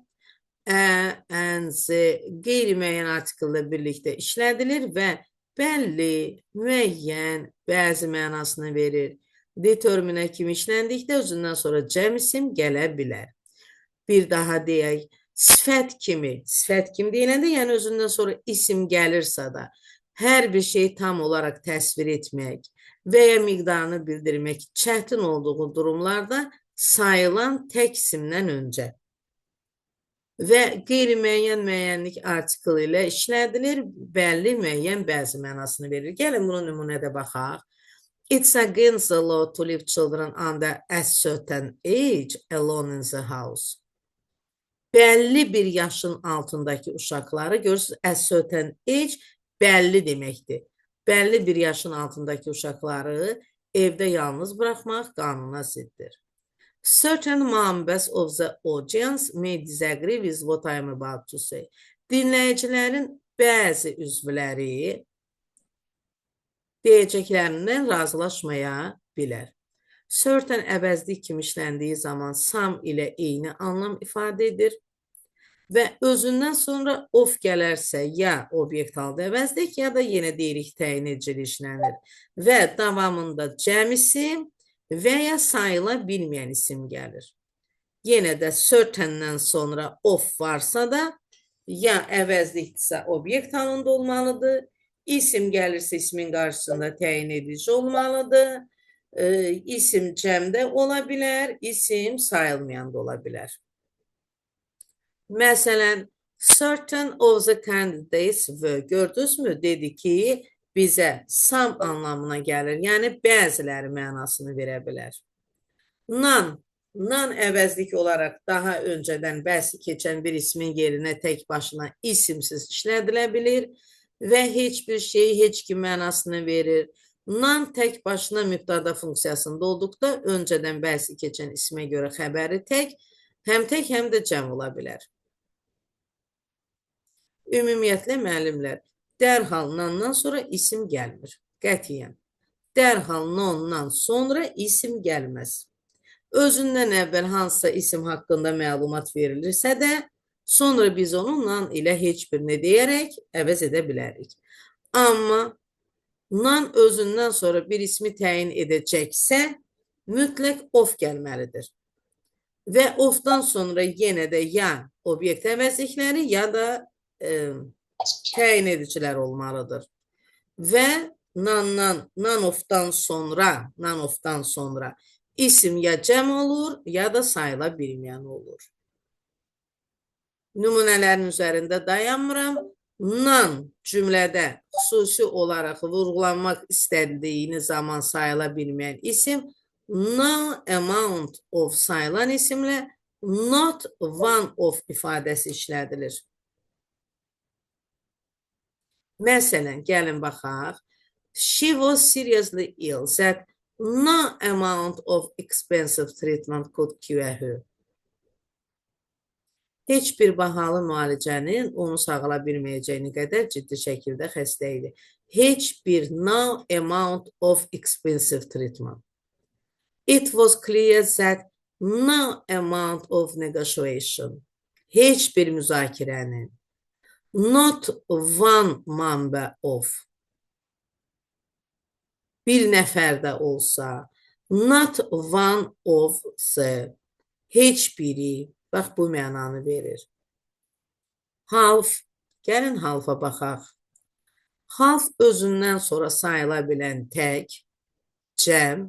ə, ən, z qeyri-müəyyən artikellə birlikdə işlədilir və bəlli, müəyyən, bəzi mənasını verir. Determinə kimi işləndikdə özündən sonra cəm isim gələ bilər. Bir daha deyək, sifət kimi, sifət kimi deyiləndə, yəni özündən sonra isim gəlirsə də, hər bir şeyi tam olaraq təsvir etmək və ya miqdarını bildirmək çətin olduğu durumlarda sayılan tək isimdən öncə və qeyri-müəyyən müəyyənlik artiklı ilə işlədilir, bəlli, müəyyən, bəzi mənasını verir. Gəlin bunu nümunədə baxaq. It's against the law to leave children under a certain age alone in the house. Bəlli bir yaşın altındakı uşaqları görürsünüz, a certain age bəlli deməkdir. Bəlli bir yaşın altındakı uşaqları evdə yalnız buraxmaq qanuna ziddir. Certain members of the audience may disagree with what I am about to say. Dinləyicilərin bəzi üzvləri Deyəcəklərindən razılaşmaya bilər. Certain əvəzlik kimi işləndiyi zaman some ilə eyni anlam ifadə edir. Və özündən sonra of gələrsə ya obyekt halda əvəzlik, ya da yenə deyirik təyin edicili işlənir. Və davamında cəm isim və ya sayıla bilməyən isim gəlir. Yenə də certaindən sonra of varsa da ya əvəzlikdirsə obyekt halında olmalıdır. İsim gəlirsə ismin qarşısında təyin edici olmalıdır. İsim cəmdə ola bilər, isim sayılmayan da ola bilər. Məsələn, certain of the candidates were, gördünüzmü? Dedi ki, bizə some anlamına gəlir. Yəni, bəziləri mənasını verə bilər. None, none əvəzlik olaraq daha öncədən bəhsi keçən bir ismin yerinə tək başına isimsiz işlədilə bilir və heç bir şey, heç kim mənasını verir. None tək başına mübtəda funksiyasında olduqda öncədən bəhsi keçən ismə görə xəbəri tək, həm tək, həm də cəm ola bilər. Ümumiyyətlə, müəllimlər, dərhal none'dan sonra isim gəlmir. Qətiyyən. Dərhal none'dan sonra isim gəlməz. Özündən əvvəl hansısa isim haqqında məlumat verilirsə də, sonra biz onu none ilə heç bir nə deyərək əvəz edə bilərik. Amma none özündən sonra bir ismi təyin edəcəksə, mütləq of gəlməlidir. Və ofdan sonra yenə də ya obyekt əvəzlikləri, ya da təyin edicilər olmalıdır. Və none ofdan sonra, none ofdan sonra isim ya cəm olur, ya da sayıla bilməyən olur. Nümunələrin üzərində dayanmıram. None cümlədə xüsusi olaraq vurğulanmaq istədiyini zaman sayıla bilməyən isim, no amount of sayılan isimlə not one of ifadəsi işlədilir. Məsələn, gəlin baxaq. She was seriously ill that no amount of expensive treatment could cure her. Heç bir bahalı müalicənin onu sağala bilməyəcəyini qədər ciddi şəkildə xəstə idi. Heç bir no amount of expensive treatment. It was clear that no amount of negotiation. Heç bir müzakirənin. Not one member of. Bir nəfər də olsa. Not one of the. Heç biri. Bax, bu mənanı verir. Half. Gəlin halfa baxaq. Half özündən sonra sayıla bilən tək, cəm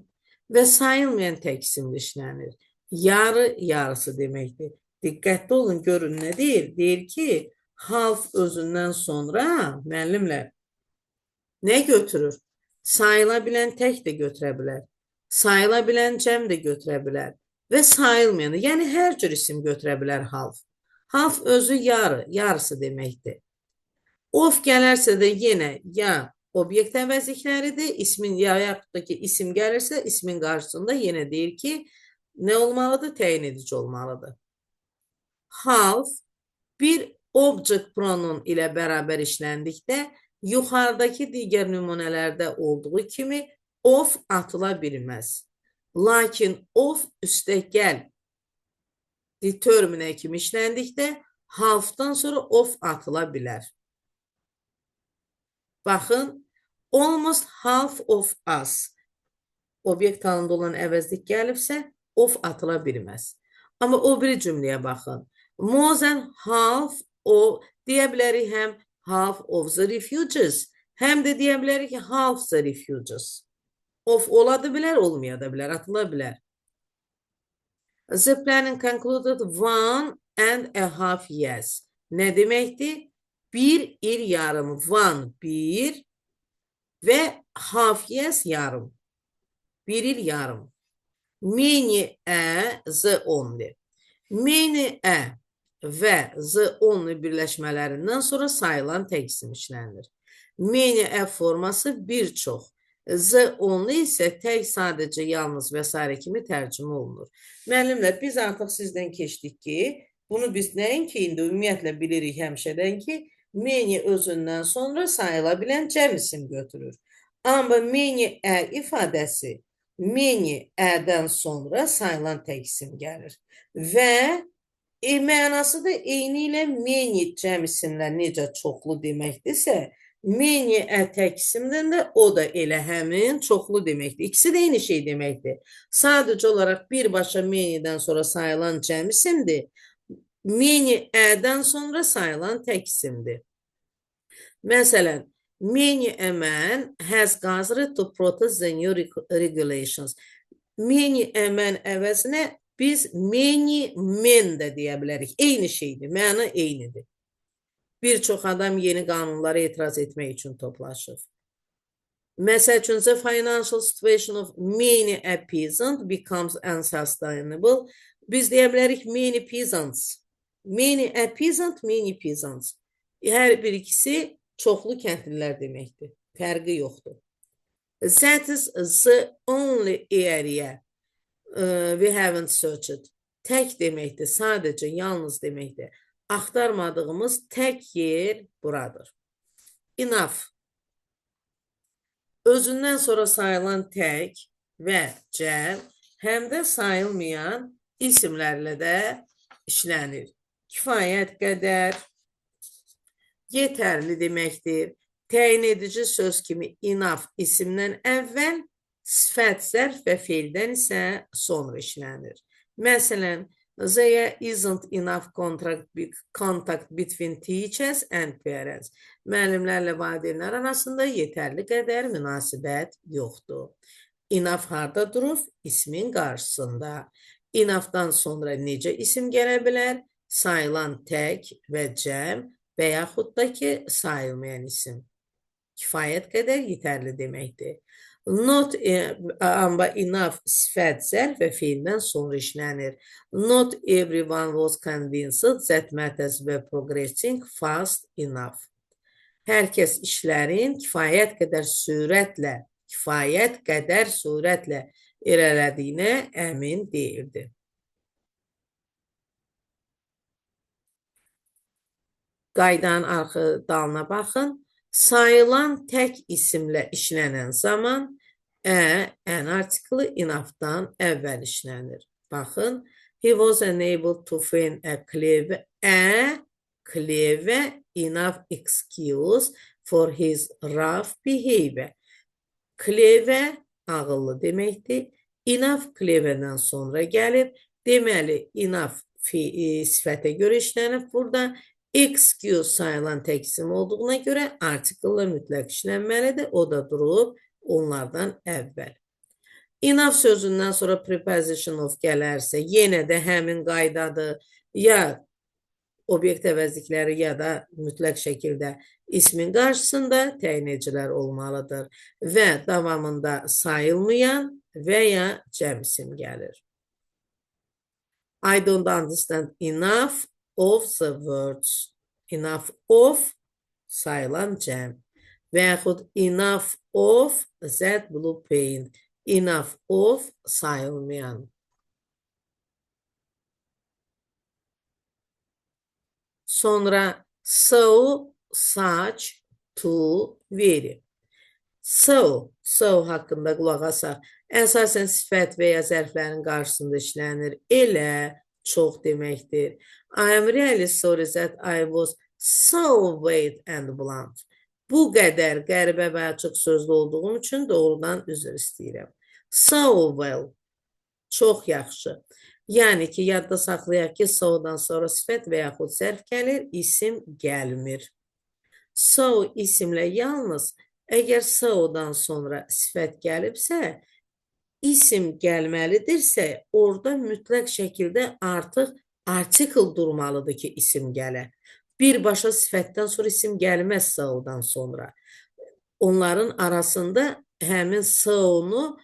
və sayılmayan tək isimli işlənir. Yarı, yarısı deməkdir. Diqqətli olun, görün nə deyir? Deyir ki, half özündən sonra müəllimlər nə götürür? Sayıla bilən tək də götürə bilər. Sayıla bilən cəm də götürə bilər. Və sayılmayanı, yəni hər cür isim götürə bilər half. Half özü yarı, yarısı deməkdir. Of gələrsə də yenə ya obyekt əvəzlikləridir, ismin ya yaxud da ki, isim gəlirsə, ismin qarşısında yenə deyir ki, nə olmalıdır? Təyin edici olmalıdır. Half bir object pronoun ilə bərabər işləndikdə yuxarıdakı digər nümunələrdə olduğu kimi of atıla bilməz. Lakin of üstəgəl determine kimi işləndikdə halfdan sonra of atıla bilər. Baxın, almost half of us obyekt halında olan əvəzlik gəlibsə, of atıla bilməz. Amma o biri cümləyə baxın. More than half of deyə bilərik həm half of the refugees, həm də deyə bilərik ki, half the refugees. Of ola da bilər, olmaya da bilər, atıla bilər. The planning concluded 1.5 years. Nə deməkdir? Bir il yarım, one, bir və half years yarım. Bir il yarım. Many a the only. Many a və the only birləşmələrindən sonra sayılan tək isim işlənir. Many a forması bir çox. The only isə tək, sadəcə, yalnız və sairə kimi tərcümə olunur. Müəllimlər, biz artıq sizdən keçdik ki, bunu biz nəinki indi ümumiyyətlə bilirik həmişədən ki, many özündən sonra sayıla bilən cəm isim götürür. Amma many a ifadəsi many a-dən sonra sayılan tək isim gəlir. Və mənası da eyni ilə many cəm isimlər necə çoxlu deməkdirsə, many a tək isimdən də o da elə həmin çoxlu deməkdir. İkisi də eyni şey deməkdir. Sadəcə olaraq birbaşa many-dən sonra sayılan cəm isimdir. Many a-dən sonra sayılan tək isimdir. Məsələn, many a man has gathered to protest the new regulations. Many a man əvəzinə biz many men də deyə bilərik. Eyni şeydir, məna eynidir. Bir çox adam yeni qanunlara etiraz etmək üçün toplaşır. Məsəl üçün, the financial situation of many a peasant becomes unsustainable. Biz deyə bilərik many peasants. Many a peasant, many peasants. Hər bir ikisi çoxlu kəndlilər deməkdir. Fərqi yoxdur. That is the only area we haven't searched. Tək deməkdir, sadəcə, yalnız deməkdir. Axtarmadığımız tək yer buradır. Enough. Özündən sonra sayılan tək və cəm, həm də sayılmayan isimlərlə də işlənir. Kifayət qədər, yetərli deməkdir. Təyin edici söz kimi enough isimdən əvvəl, sifət, zərf və feildən isə sonra işlənir. Məsələn, there isn't enough contact between teachers and parents. Müəllimlərlə valideynlər arasında yetərli qədər münasibət yoxdur. Enough harda durur? İsmin qarşısında. Enough'dan sonra necə isim gələ bilər? Sayılan tək və cəm və yaxud da ki, sayılmayan isim. Kifayət qədər yetərli deməkdir. Not amma enough sifət, zərf və feildən sonra işlənir. Not everyone was convinced that matters were progressing fast enough. Hər kəs işlərin kifayət qədər sürətlə, kifayət qədər sürətlə irəlilədiyinə əmin deyildi. Qaydanın arxa dalına baxın. Sayılan tək isimlə işlənən zaman a, an artiklı enough'dan əvvəl işlənir. Baxın, he was unable to find a clever enough excuse for his rough behavior. Clever ağıllı deməkdir. Enough clever'dən sonra gəlib. Deməli, enough sifətə görə işlənib burada. Excuse sayılan tək isim olduğuna görə artikllə mütləq işlənməlidir. O da durub onlardan əvvəl. Enough sözündən sonra preposition of gələrsə, yenə də həmin qaydadır. Ya obyekt əvəzlikləri ya da mütləq şəkildə ismin qarşısında təyin edicilər olmalıdır və davamında sayılmayan və ya cəm isim gəlir. I don't understand enough of the words. Enough of sayılan cəm və yaxud enough of that blue paint. Enough of sayılmayan. Sonra so, such, to, very. So, so haqqında qulaq asaq. Əsasən sifət və ya zərflərin qarşısında işlənir. Elə, çox deməkdir. I am really sorry that I was so vague and blunt. Bu qədər qəribə və açıq sözlü olduğum üçün doğrudan üzr istəyirəm. So well, çox yaxşı. Yəni ki, yadda saxlayaq ki, so-dan sonra sifət və yaxud zərf gəlir, isim gəlmir. So isimlə yalnız əgər so-dan sonra sifət gəlibsə, isim gəlməlidirsə, orada mütləq şəkildə artıq artikel durmalıdır ki, isim gələ. Birbaşa sifətdən sonra isim gəlməz so-dan sonra. Onların arasında həmin so-nu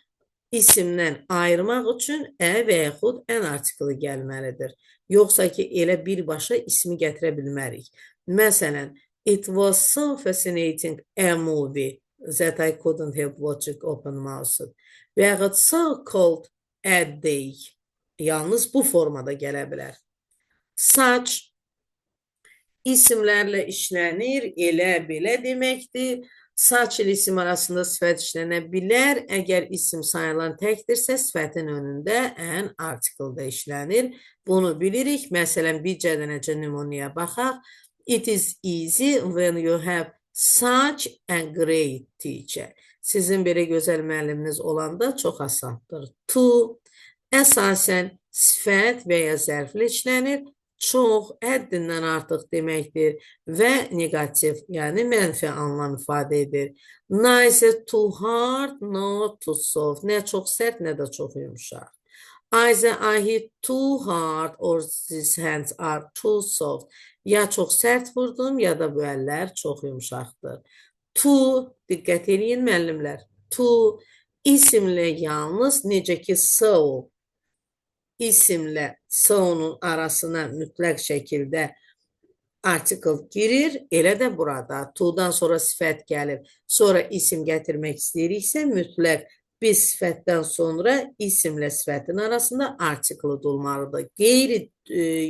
isimdən ayırmaq üçün ə və yaxud n artiklı gəlməlidir. Yoxsa ki, elə birbaşa ismi gətirə bilmərik. Məsələn, it was so fascinating a movie that I couldn't help watching open mouthed. Və yaxud so cold a day. Yalnız bu formada gələ bilər. Such isimlərlə işlənir, elə belə deməkdir. Such ilə isim arasında sifət işlənə bilər. Əgər isim sayılan təkdirsə, sifətin önündə an article da işlənir. Bunu bilirik. Məsələn, bir dənəcə nümunəyə baxaq. It is easy when you have such a great teacher. Sizin belə gözəl müəlliminiz olanda çox asandır. To əsasən sifət və ya zərflə işlənir. Çox, həddindən artıq deməkdir və neqativ, yəni mənfi anlam ifadə edir. Neither too hard, nor too soft. Nə çox sərt, nə də çox yumşaq. Either I hit too hard or these hands are too soft. Ya çox sərt vurdum, ya da bu əllər çox yumşaqdır. To, diqqət eləyin müəllimlər. To isimlə yalnız necə ki so isimlə so'nun arasına mütləq şəkildə article girir. Elə də burada to-dan sonra sifət gəlir. Sonra isim gətirmək istəyiriksə mütləq biz sifətdən sonra isimlə sifətin arasında article olmalıdır. Qeyri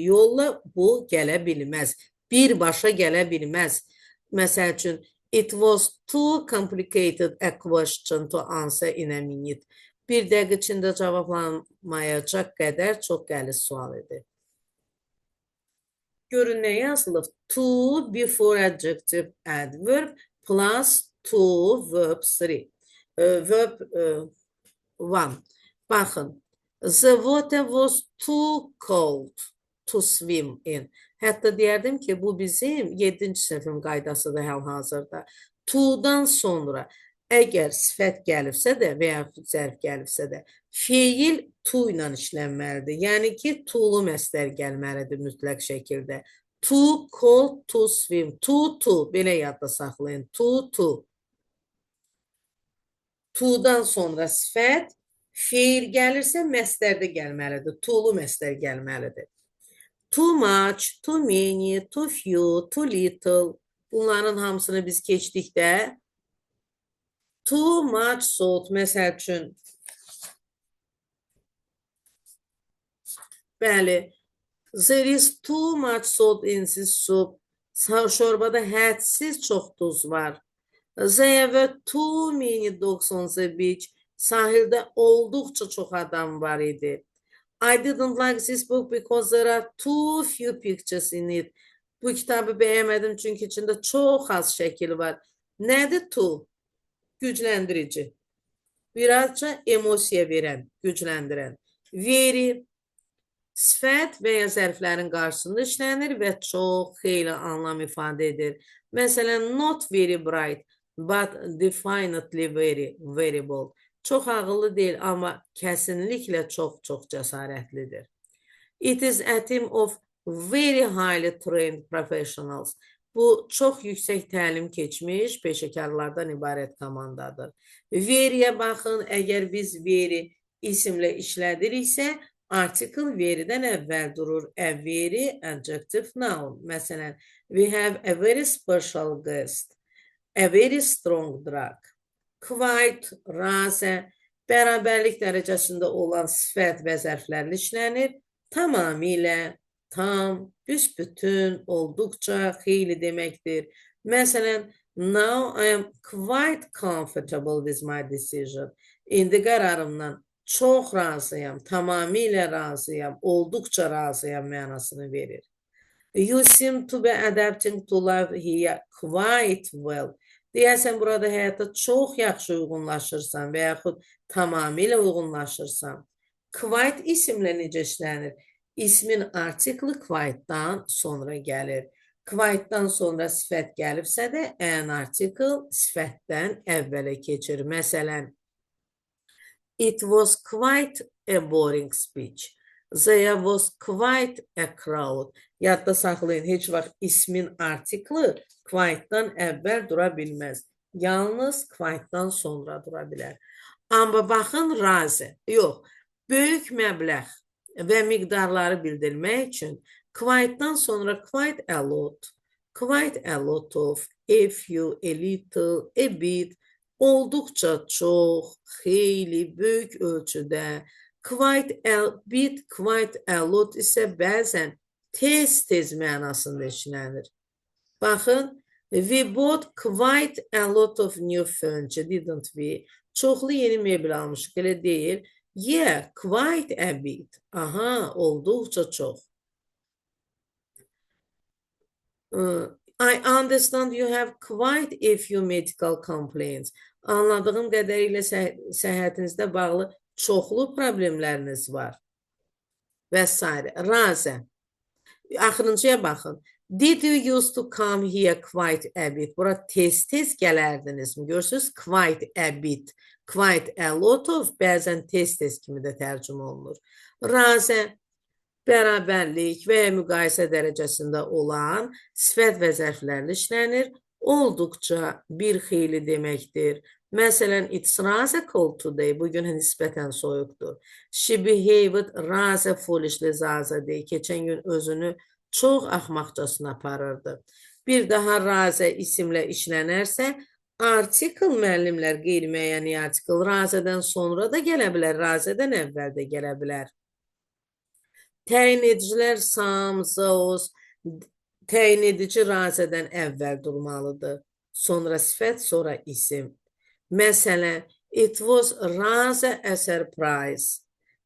yolla bu gələ bilməz. Birbaşa gələ bilməz. Məsəl üçün, it was too complicated a question to answer in a minute. Bir dəqiqə içində cavablanmayacaq qədər çox qəliz sual idi. Görün nə yazılıb? To before adjective adverb plus to verb 3. Verb 1. Baxın. The water was too cold to swim in. Hətta deyərdim ki, bu bizim 7-ci sinifin qaydasıdır hal-hazırda. To-dan sonra əgər sifət gəlibsə də və yaxud zərf gəlibsə də feil to ilə işlənməlidir. Yəni ki, to-lu məstər gəlməlidir mütləq şəkildə. Too cold to swim. To, to. Belə yadda saxlayın. To, to. To-dan sonra sifət, feil gəlirsə məstərdə gəlməlidir. To-lu məstər gəlməlidir. Too much, too many, too few, too little. Bunların hamısını biz keçdikdə too much salt, məsəl üçün. Bəli. There is too much salt in this soup. Şorbada hədsiz çox duz var. There were too many dogs on the beach. Sahildə olduqca çox adam var idi. I didn't like this book because there are too few pictures in it. Bu kitabı bəyənmədim çünki içində çox az şəkil var. Nədir too? Gücləndirici. Birazca emosiya verən, gücləndirən. Very sifət və ya zərflərin qarşısında işlənir və çox xeyli anlam ifadə edir. Məsələn, not very bright, but definitely very, very bold. Çox ağıllı deyil, amma kəsinliklə çox-çox cəsarətlidir. It is a team of very highly trained professionals. Bu, çox yüksək təlim keçmiş peşəkarlardan ibarət komandadır. Veriyə baxın, əgər biz veri isimlə işlədiriksə, article veridən əvvəl durur. A very adjective noun. Məsələn, we have a very special guest, a very strong drug. Quite, razə, bərabərlik dərəcəsində olan sifət və zərflərlə işlənir. Tamamilə, tam, büsbütün, olduqca, xeyli deməkdir. Məsələn, now I am quite comfortable with my decision. İndi qərarımdan çox razıyam, tamamilə razıyam, olduqca razıyam mənasını verir. You seem to be adapting to life here quite well. Deyəsən, burada həyata çox yaxşı uyğunlaşırsan və yaxud tamamilə uyğunlaşırsan. Quite isimlə necə işlənir? İsmin artikli quite-dan sonra gəlir. Quite-dan sonra sifət gəlibsə də, an article sifətdən əvvələ keçir. Məsələn, it was quite a boring speech. There was quite a crowd. Yadda saxlayın, heç vaxt ismin artikli quite-dan əvvəl dura bilməz. Yalnız quite-dan sonra dura bilər. Amma baxın, razı. Yox, böyük məbləğ və miqdarları bildirmək üçün quite-dan sonra quite a lot, quite a lot of, a few, a little, a bit, olduqca çox, xeyli, böyük ölçüdə, quite a bit, quite a lot isə bəzən tez-tez mənasında işlənir. Baxın, We bought quite a lot of new furniture, didn't we? Çoxlu yeni mebel almışıq, elə deyil. Yeah, quite a bit. Aha, olduqca çox. I understand you have quite a few medical complaints. Anladığım qədərilə səhhətinizdə bağlı çoxlu problemləriniz var. Və s. Razə. Axırıncıya baxın. Did you used to come here quite a bit? Bura tez-tez gələrdinizmi? Görürsünüz, quite a bit, quite a lot of bəzən tez-tez kimi də tərcümə olunur. Razə bərabərlik və ya müqayisə dərəcəsində olan sifət və zərflərlə işlənir. Olduqca bir xeyli deməkdir. Məsələn, it's rather cold today. Bugün nisbətən soyuqdur. She behaved rather foolishly the other day. Keçən gün özünü çox axmaqcasına aparırdı. Bir daha razə isimlə işlənərsə, artikel müəllimlər qeyri-müəyyən artikel razədən sonra da gələ bilər, razədən əvvəl də gələ bilər. Təyin edicilər some, those, təyin edici razədən əvvəl durmalıdır. Sonra sifət, sonra isim. Məsələn, it was rather a surprise.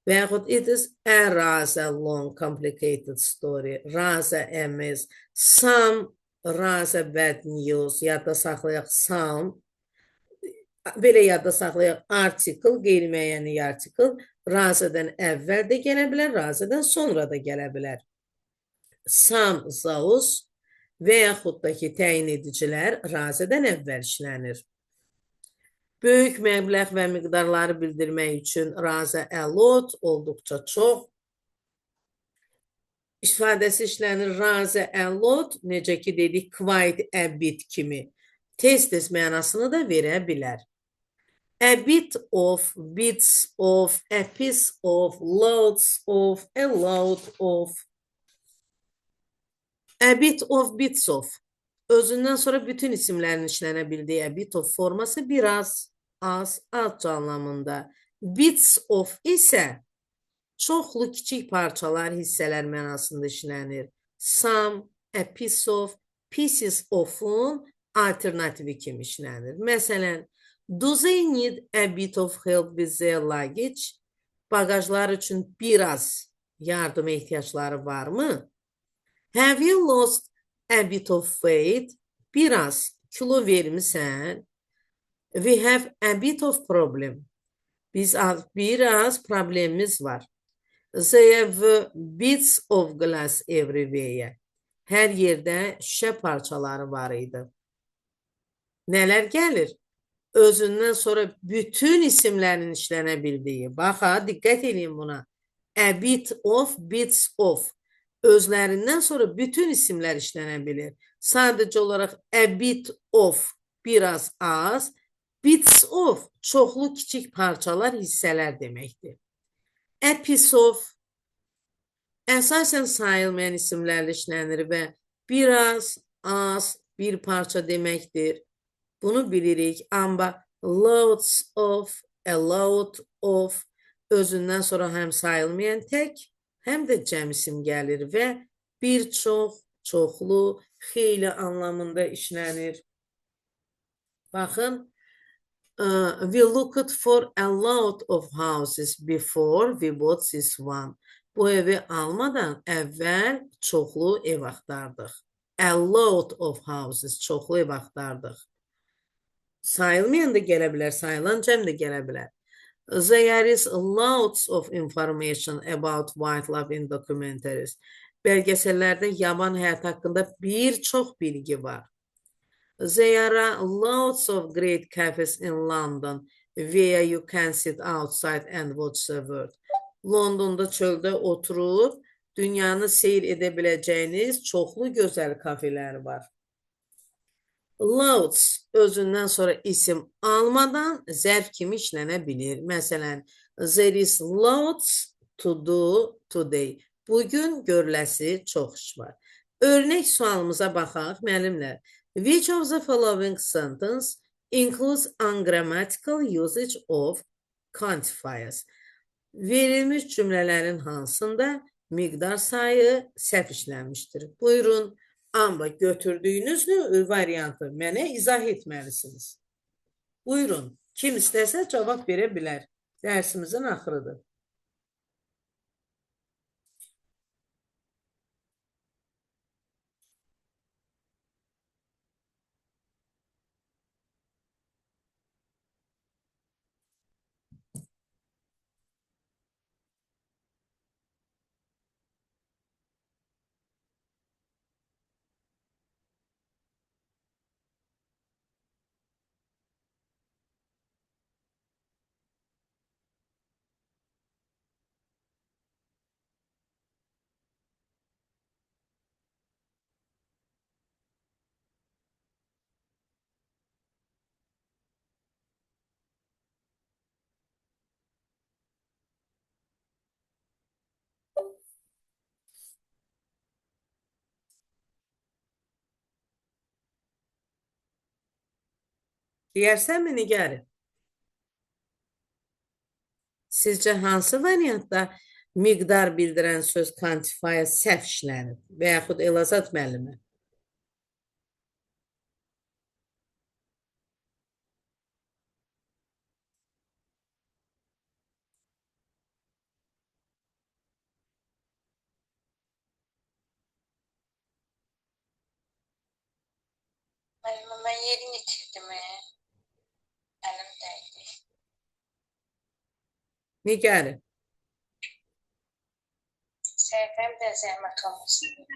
Və yaxud it is a rather long, complicated story. Rather a mess. Some rather bad news. Yadda saxlayaq some. Belə yadda saxlayaq artikel, qeyri-müəyyən artikel razədən əvvəl də gələ bilər, razədən sonra da gələ bilər. Some, those və yaxud da ki, təyin edicilər razədən əvvəl işlənir. Böyük məbləğ və miqdarları bildirmək üçün razə a lot, olduqca çox ifadəsi işlənir. Razə a lot, necə ki dedik, quite a bit kimi. Tez-tez mənasını da verə bilər. A bit of, bits of, a piece of, loads of, a load of. A bit of, bits of. Özündən sonra bütün isimlərin işlənə bildiyi a bit of forması biraz, az, azca anlamında. Bits of isə çoxlu kiçik parçalar, hissələr mənasında işlənir. Some, a piece of, pieces of-un alternativi kimi işlənir. Məsələn, do they need a bit of help with their luggage? Bagajlar üçün biraz yardıma ehtiyacları varmı? Have you lost a bit of weight? Biraz kilo vermisən? We have a bit of problem. Biz biraz problemimiz var. There were bits of glass everywhere. Hər yerdə şüşə parçaları var idi. Nələr gəlir? Özündən sonra bütün isimlərin işlənə bildiyi. Bax ha, diqqət eləyin buna. A bit of, bits of. Özlərindən sonra bütün isimlər işlənə bilir. Sadəcə olaraq a bit of biraz az, bits of çoxlu kiçik parçalar, hissələr deməkdir. A piece of əsasən sayılmayan isimlərlə işlənir və biraz, az, bir parça deməkdir. Bunu bilirik. Amma loads of, a load of özündən sonra həm sayılmayan tək, həm də cəm isim gəlir və bir çox, çoxlu, xeyli anlamında işlənir. Baxın, we looked for a lot of houses before we bought this one. Bu evi almadan əvvəl çoxlu ev axtardıq. A lot of houses, çoxlu ev axtardıq. Sayılmayan da gələ bilər, sayılan cəm də gələ bilər. There is lots of information about wildlife in documentaries. Belgesəllərdə yaban həyatı haqqında bir çox bilgi var. There are lots of great cafes in London where you can sit outside and watch the world. Londonda çöldə oturub dünyanı seyr edə biləcəyiniz çoxlu gözəl kafelər var. Loads özündən sonra isim almadan zərf kimi işlənə bilir. Məsələn, there is lots to do today. Bugün görüləsi çox iş var. Örnək sualımıza baxaq, müəllimlər. Which of the following sentence includes ungrammatical usage of quantifiers? Verilmiş cümlələrin hansında miqdar sayı səhv işlənmişdir? Buyurun. Amma götürdüyünüz variantı mənə izah etməlisiniz. Buyurun, kim istəsə cavab verə bilər. Dərsimizin axırıdır. Deyərsənmi Nigarə? Sizcə hansı variantda miqdar bildirən söz quantifier səhv işlənib və yaxud Elazad müəllimi? Müəllimə, mən yerini itirdim. Əlim dəydi. Nigarə. Səhifəm də zəhmət olmasın.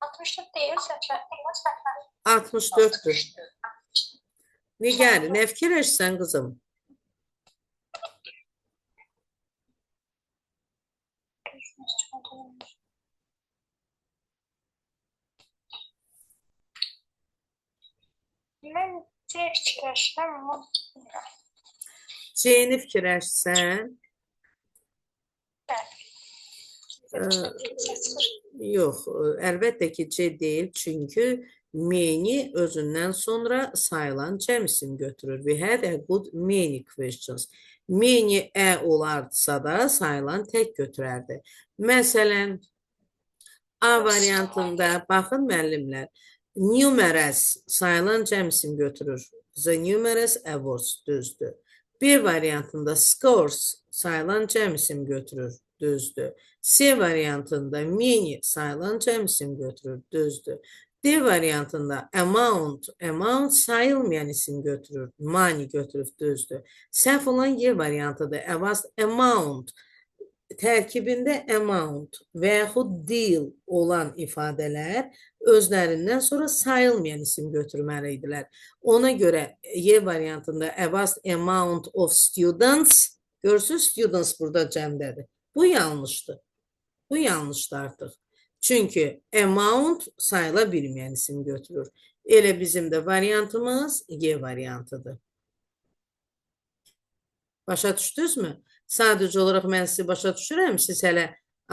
64 deyil, səhvə. 64-dür. Nigarə, nə fikirləşirsən qızım? Mən C fikirləşirəm, amma bilmirəm. C-ni fikirləşsən? Bəli. Yox, əlbəttə ki, C deyil, çünki many özündən sonra sayılan cəm isim götürür. We had a good many questions. Many ə olardısa da sayılan tək götürərdi. Məsələn, A variantında, baxın müəllimlər, numerous sayılan cəm isim götürür. The numerous awards düzdür. B variantında scores sayılan cəm isim götürür, düzdür. C variantında many sayılan cəm isim götürür, düzdür. D variantında amount, amount sayılmayan isim götürür, money götürür, düzdür. Səhv olan Y variantıdır. A vast amount. Tərkibində amount və yaxud deal olan ifadələr özlərindən sonra sayılmayan isim götürməli idilər. Ona görə Y variantında a vast amount of students, görürsünüz students burada cəmdədir. Bu yanlışdır. Bu yanlışdır artıq. Çünki amount sayıla bilməyən isim götürür. Elə bizim də variantımız Y variantıdır. Başa düşdünüzmü? Sadəcə olaraq mən sizi başa düşürəm, siz hələ